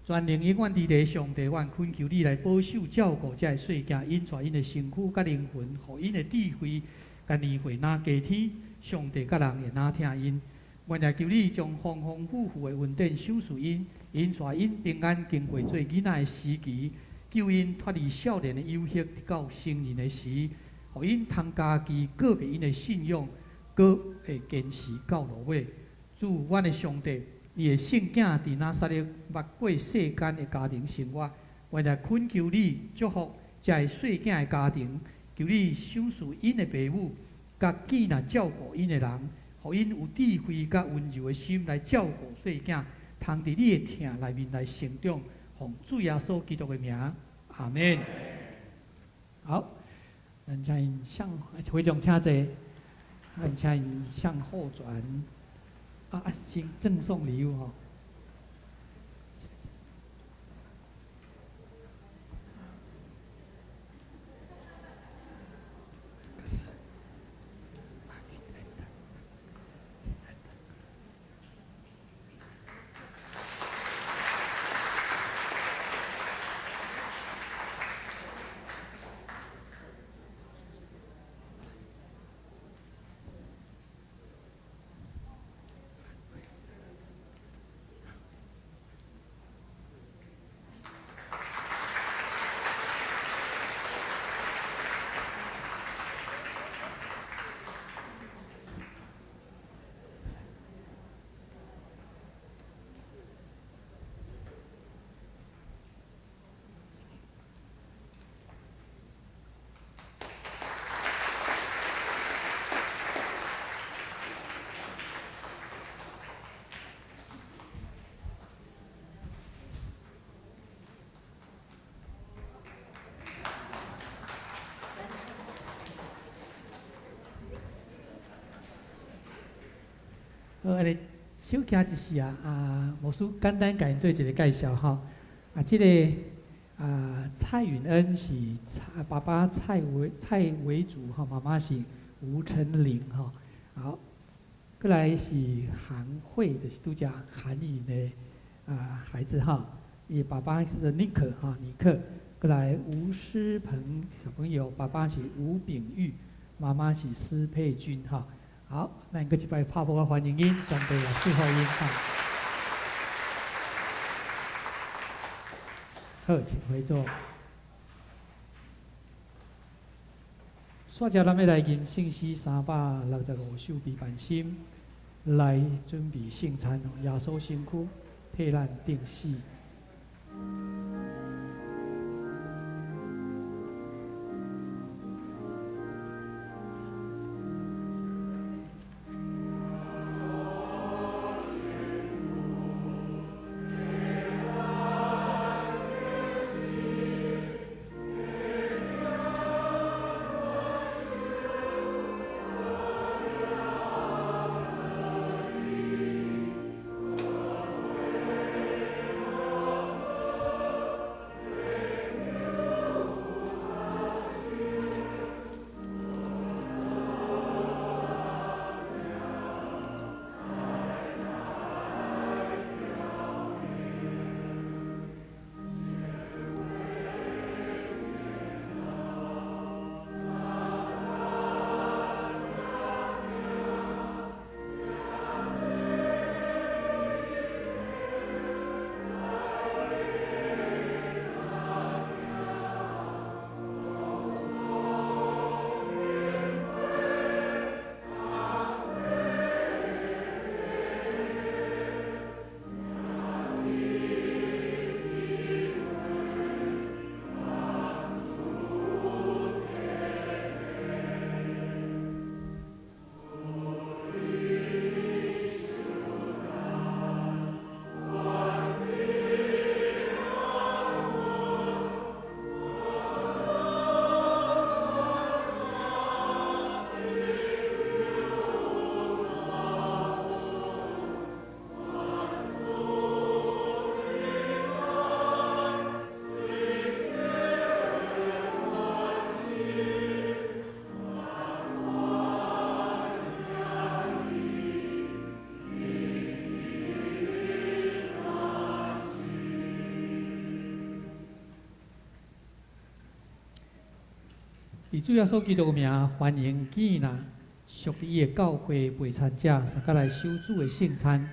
全能永遠佇地上帝，阮懇求你來保守照顧這个細囝，𪜶帶𪜶的身軀佮靈魂，予𪜶的智慧佮年歲若加添，上帝佮人會若疼𪜶。阮也求你將豐豐富富的恩典賞賜𪜶，𪜶帶𪜶平安經過做囡仔的時期，救𪜶脫離少年的誘惑，直到成人的時，予𪜶通家己告別𪜶的信仰，閣會堅持到落尾。主，阮的上帝，你的聖囝佇拿撒勒捌過世間的家庭生活，阮來懇求你祝福這个細囝的家庭，求你賞賜𪜶的爸母，佮囝若照顧𪜶的人，予𪜶有智慧佮溫柔的心來照顧細囝，通佇你的疼內面來成長，奉主耶穌基督的名，阿們。好，咱請𪜶向會長請坐，咱請𪜶向後轉。啊，先贈送禮物吼。好，按呢小徛一時啊，啊，牧師簡單共𪜶做一个介紹吼。啊，這个啊蔡允恩是蔡爸爸蔡維祖吼，媽媽是吳成玲吼。好，過來是韓慧，就是拄才韓穎的啊孩子哈。伊爸爸是尼克哈尼克。過來吳詩鵬小朋友，爸爸是吳炳玉，媽媽是施佩君哈。好，咱閣一擺拍鼓歡迎𪜶，上帝也祝福𪜶哈。好，請回座。煞接咱欲來吟聖詩365首悲萬心來準備聖餐。耶穌身軀替咱釘死。佇主耶穌基督的名，歡迎囝若屬佇伊的教會陪餐者，相佮來守主的聖餐。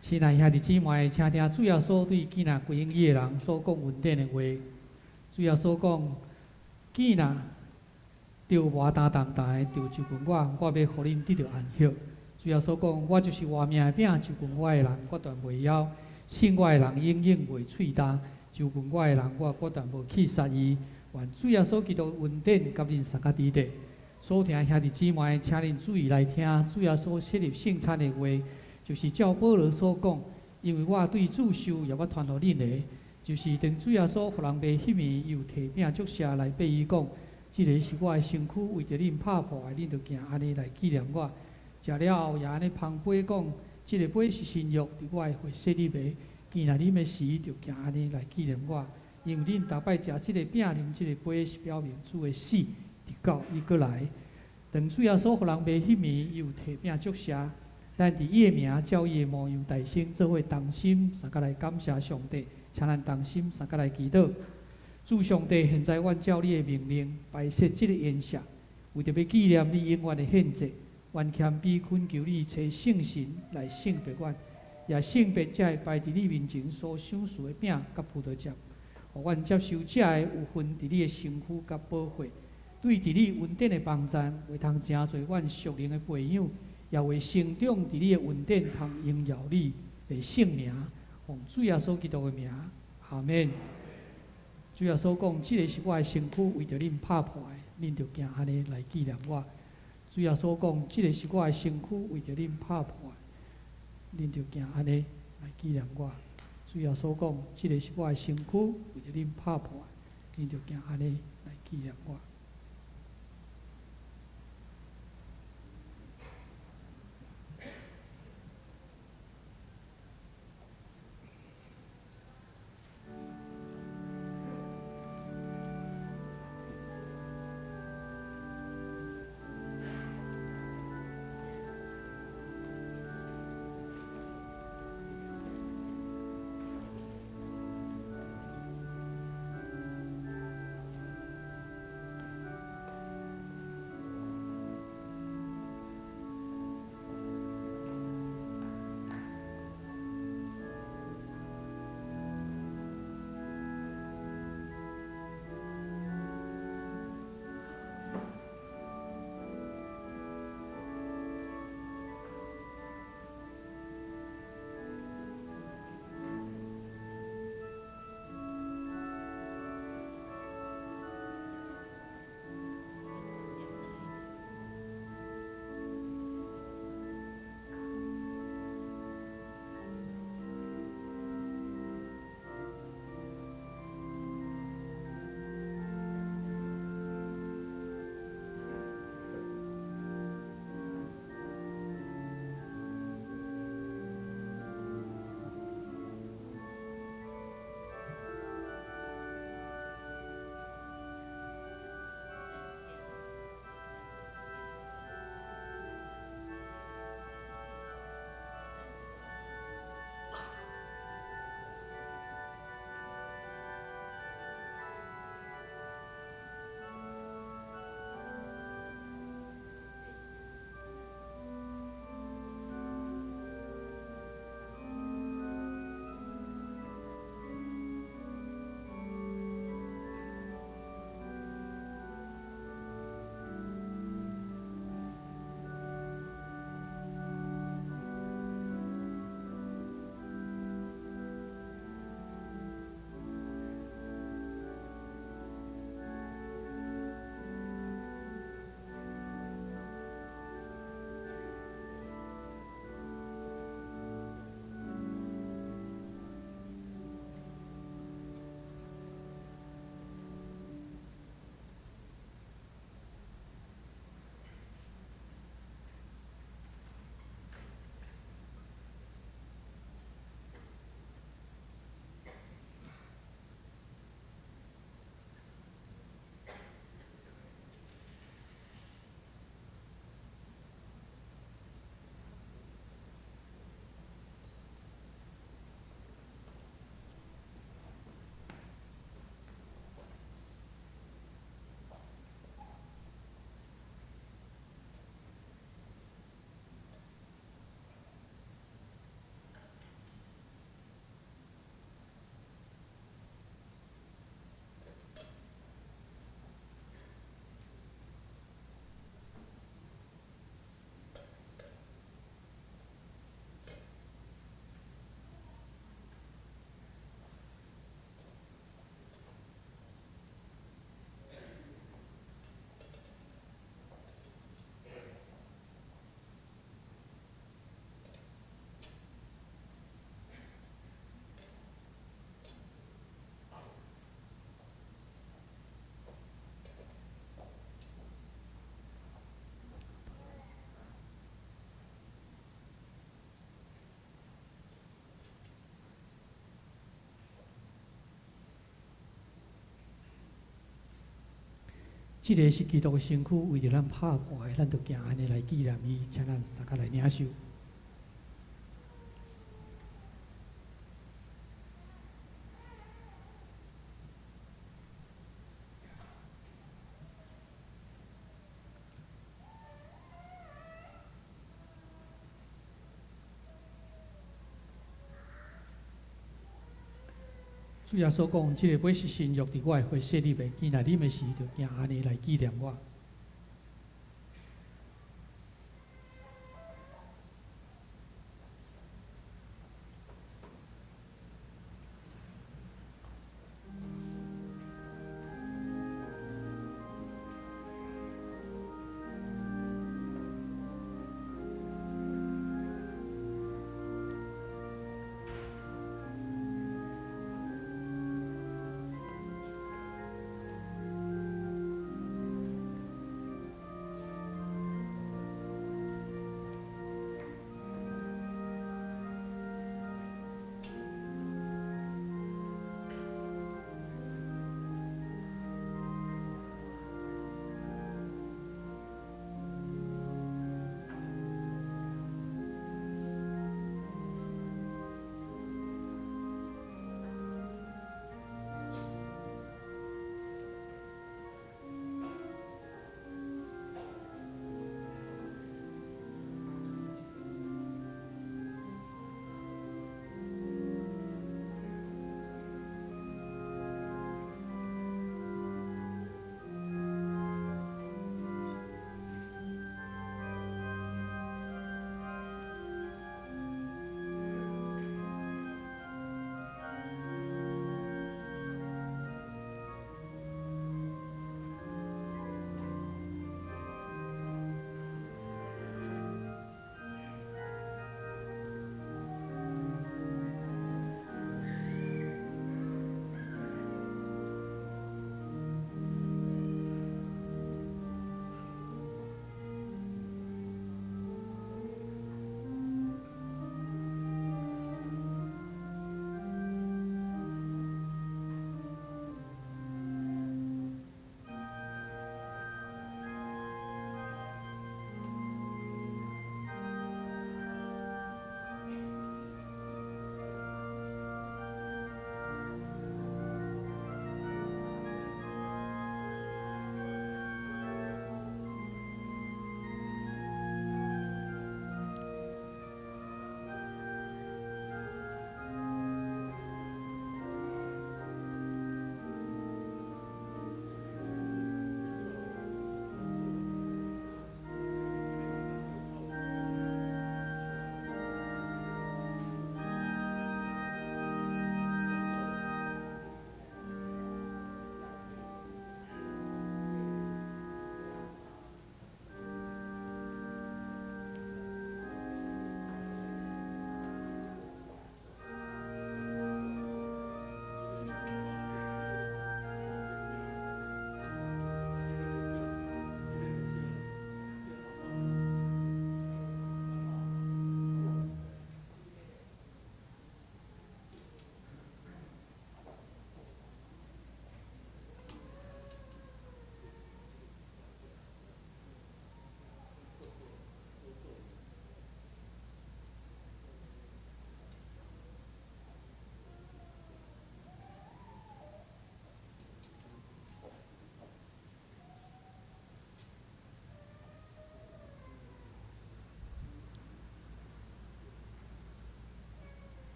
親愛兄弟姊妹，請聽主耶穌對囝若歸應伊的人所講恩典的話。主耶穌講：囝若著無擔重擔的，著就近我，我欲予恁得著安息。主耶穌講：我就是活命的餅，就近我的人，決斷袂枵；信我的人，永遠袂喙焦。就近我的人，我決斷無棄殺伊。願主耶穌基督恩典佮恁相佮佇咧。所聽兄弟姊妹，請恁注意來聽主耶穌設立聖餐的話，就是照保羅所講，因為我對主受也捌傳予恁的，就是當主耶穌予人賣彼暝，伊有提餅祝謝來擘伊講：這个是我的身軀，為著恁拍破的，恁著行按呢來紀念我。食了後也按呢捧杯講：這个杯是新約，佇我的血設立的。見若啉的時，著行按呢來紀念我。因為恁逐擺食這个餅、啉這個杯，是表明主的死，直到伊閣來。當主耶穌予人賣彼暝，伊有提餅祝謝，咱佇伊的名照伊的模樣代生，做伙同心，相佮來感謝上帝。請咱同心，相佮來祈禱。主上帝，現在阮照你的命令，擺設這個筵席，為著欲紀念你永遠的獻祭。阮謙卑懇求你，差聖神來聖別阮，也聖別這个擺佇你面前所賞賜的餅佮葡萄汁，予阮接受這个有份佇你的身軀佮寶血，對佇你恩典的幫贊，會通成做阮屬靈的培養，也會成長佇你的恩典，通榮耀你的聖名。奉主耶穌基督的名，阿們。主耶穌講：這个是我的身軀，為著恁拍破的，恁著行按呢來紀念我。主耶穌講：這个是我的身軀，為著恁拍破的，恁著行按呢來紀念我。主耶穌講：這个是我的身軀，為著恁拍破的，恁著行按呢來紀念我。這个是基督的身軀，為著咱拍破的，咱就行按呢來紀念伊，請咱相佮來領受。主耶穌講：這个杯是新約佇我的血設立的，既若啉的時，就行按呢來紀念我。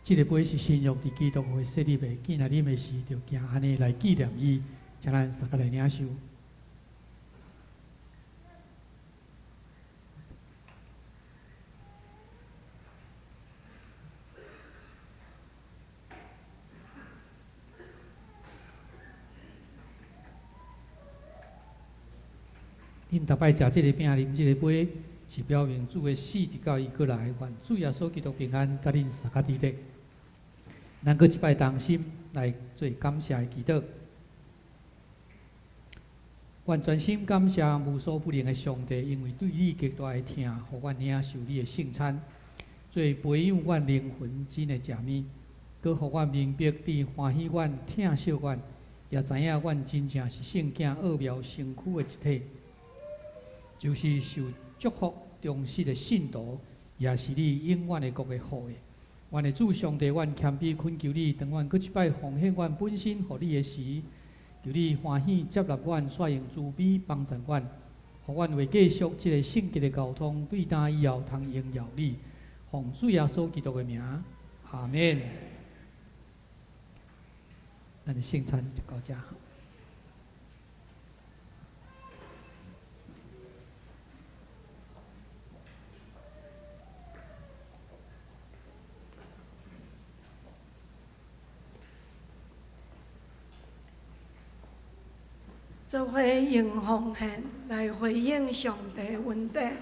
這个杯是新約佇基督血設立的，既若啉的時，就行按呢來紀念伊，請咱相佮來領受。恁逐擺食這个餅，啉這个杯，是表明主的死直到伊閣來，願主耶穌基督平安，佮恁相佮佇咧。咱閣一擺同心來做感謝的祈禱。願全心感謝無所不能的上帝，因為對你極大的疼，予阮領受你的聖餐，做培養阮靈魂真的食物，閣予阮明白你歡喜阮、疼惜阮，也知影阮真正是聖囝奧妙身軀的一體，就是受祝福忠實的信徒，也是你永遠的國的後裔。阮的主上帝，阮謙卑懇求你，當阮閣一擺奉獻阮本身予你的時，求你歡喜接納阮，煞用慈悲幫助阮，予阮會繼續這個聖潔的交通，對今以後通榮耀你。奉主耶穌基督的名，阿們。咱的聖餐就到這。做伙用奉獻來回應上帝恩典。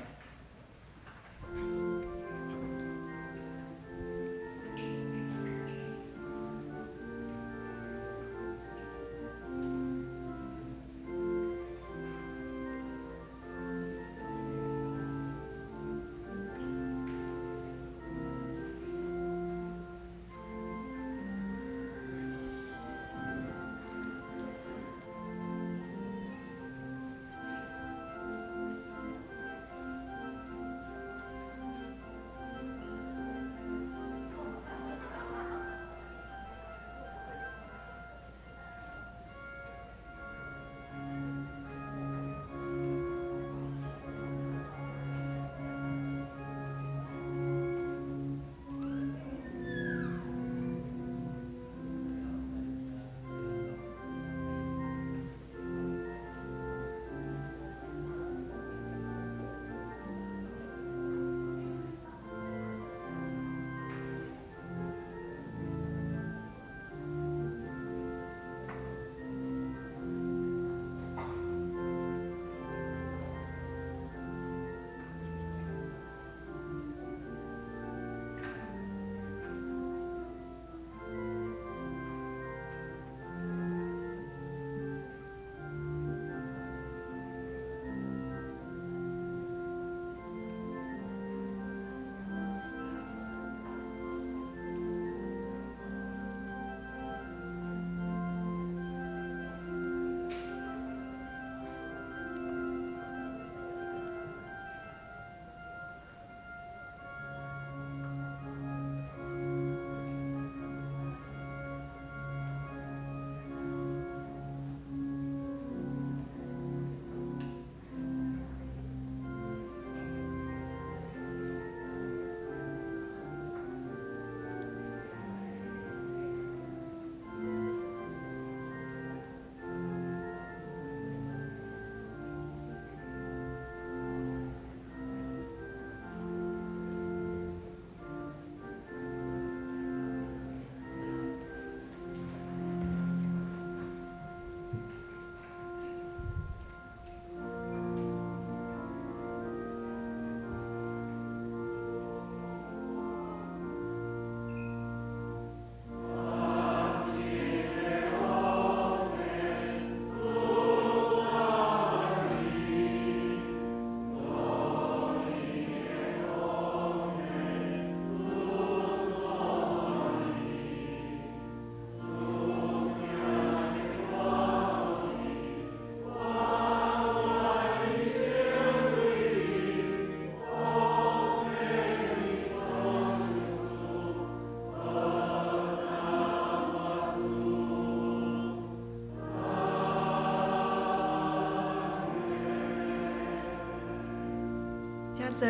請坐。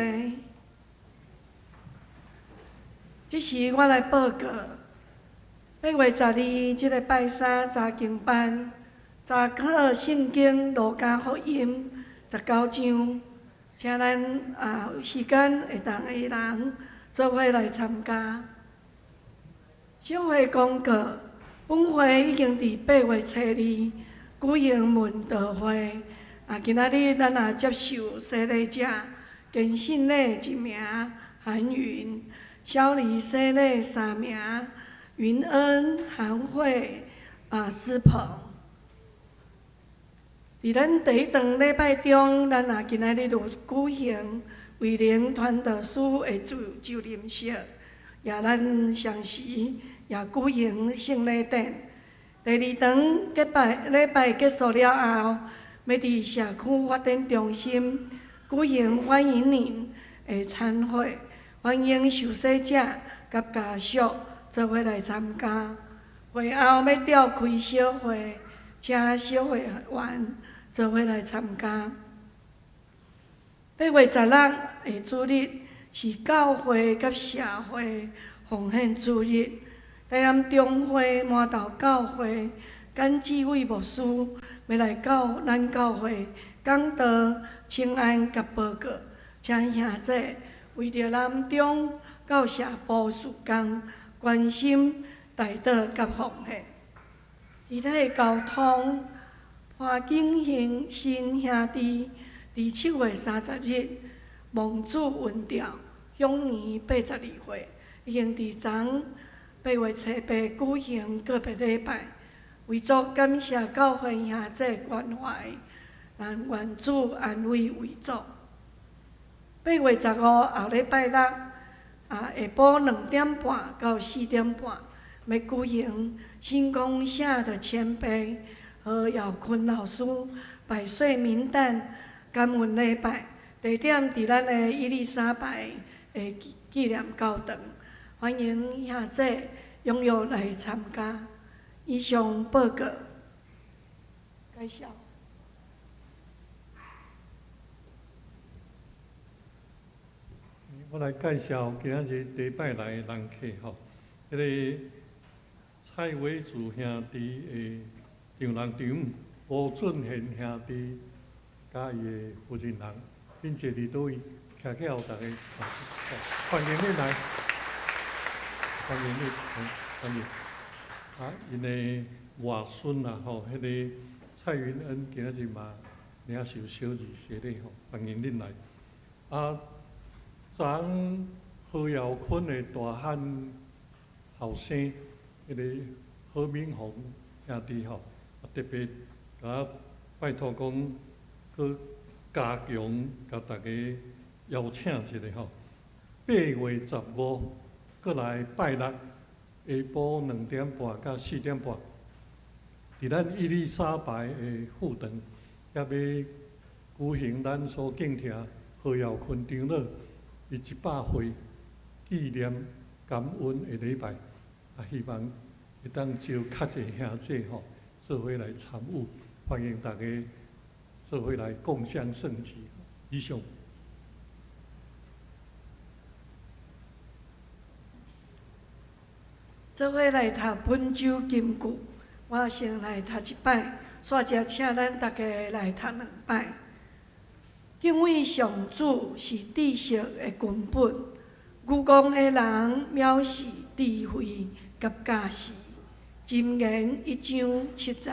這時我來報告，8月12這个拜三查經班，查考聖經路加福音19章，請咱啊有時間會當的人做伙來參加。小會公告，本會已經佇8月初二舉行問道會，啊，今仔日咱也接受洗禮者，堅信禮一名，韓雲；小禮洗禮三名，雲恩、韓慧、啊思鵬。佇咱第一堂禮拜中，咱也今仔日有舉行偉靈傳道師的就任式，也咱同時也舉行聖禮典。第二堂结拜礼拜结束了后，欲佇社区发展中心举行欢迎您的餐会，欢迎受洗者佮家属做伙来参加。会后欲召开小会，请小会员做伙来参加。8月16的主日是教会佮社会奉献主日。台南中会馒头教会简志伟牧师欲来到咱教会讲道、请安佮报告，请兄姊为著南中教社部事工关心、代祷佮奉献。其他的交通，潘景行新兄弟伫7月30日蒙主恩召，享年82岁，已经伫昨8月初8举行告别礼拜，为作感谢教会兄姊关怀，咱愿主安慰遗族。8月15后礼拜六，下晡2点半到4点半，欲举行星光社的前辈何耀坤老师百岁冥诞感恩礼拜，地点伫咱的伊丽莎白的纪念教堂，欢迎兄姊踊跃来参加。以上报告，介绍。我来介绍今仔日礼拜来的人客吼，彼个蔡伟祖兄弟的丈人丈母吴俊贤兄弟，佮伊的夫人人，恁坐伫佗位，徛起来，予逐家欢迎恁来，欢迎恁，欢迎。啊，𪜶的外孙啦吼，彼个蔡云恩今仔日嘛领受小儿洗礼吼，欢迎恁来。啊，昨昏何耀坤的大汉后生，彼个何明宏兄弟吼，啊特别共我拜托讲，阁加强共大家邀请一下吼。8月15阁来拜六下晡2点半到4点半，伫咱伊丽莎白的副堂，遐欲举行咱所敬听何耀坤长老伊100岁纪念感恩的礼拜，啊，希望会当招较济兄姊吼，做伙来参与，欢迎大家做伙来共襄盛举。以上。做伙来读本周金句，我先来读一摆，煞才请咱逐家来读两摆。敬畏上主是知识的根本，愚戆的人藐视智慧佮教示。箴言1章7节，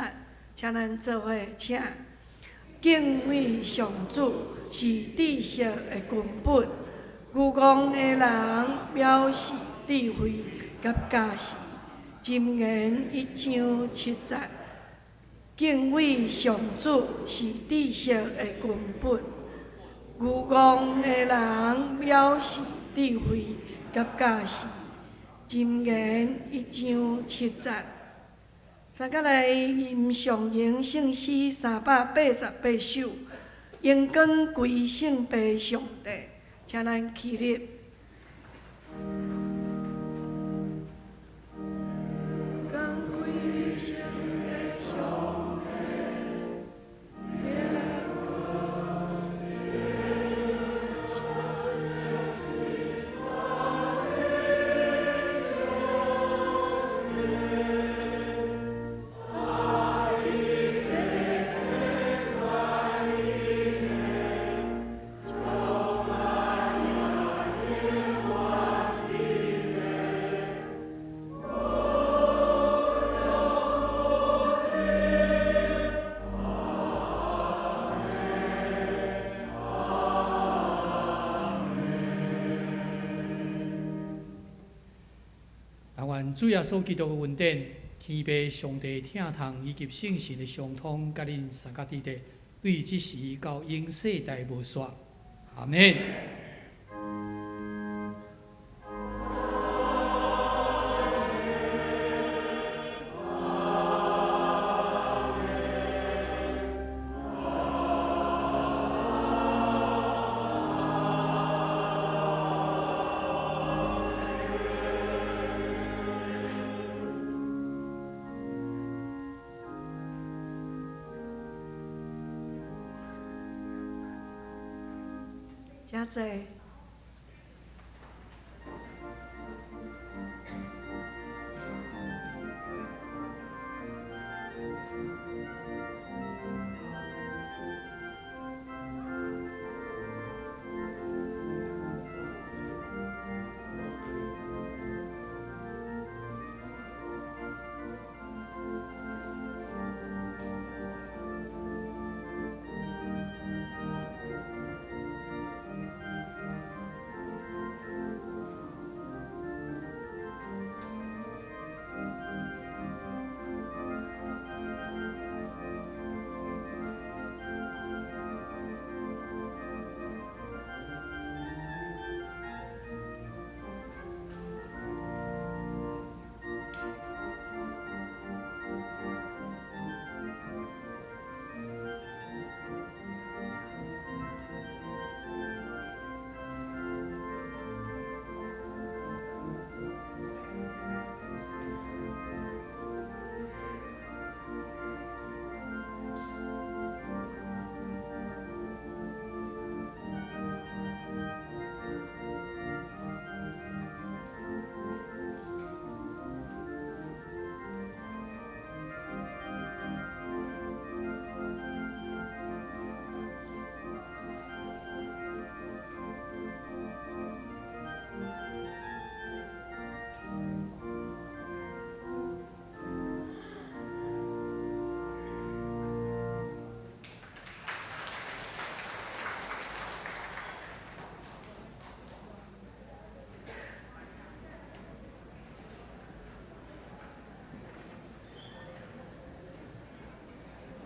请咱做伙请。敬畏上主是知识的根本，愚戆的人藐视智慧佮教示。箴言1章7节，敬畏上主是知识的根本，愚戆的人藐视智慧佮教示。箴言1章7节。三个来吟诵吟圣诗388首，荣光归圣父上帝，请咱起立。光归圣父上帝，荣光圣但愿主耶稣基督的恩典、天父上帝疼痛以及圣神的相通，佮恁三个弟弟，对这时到永世代无煞。阿们。誠濟。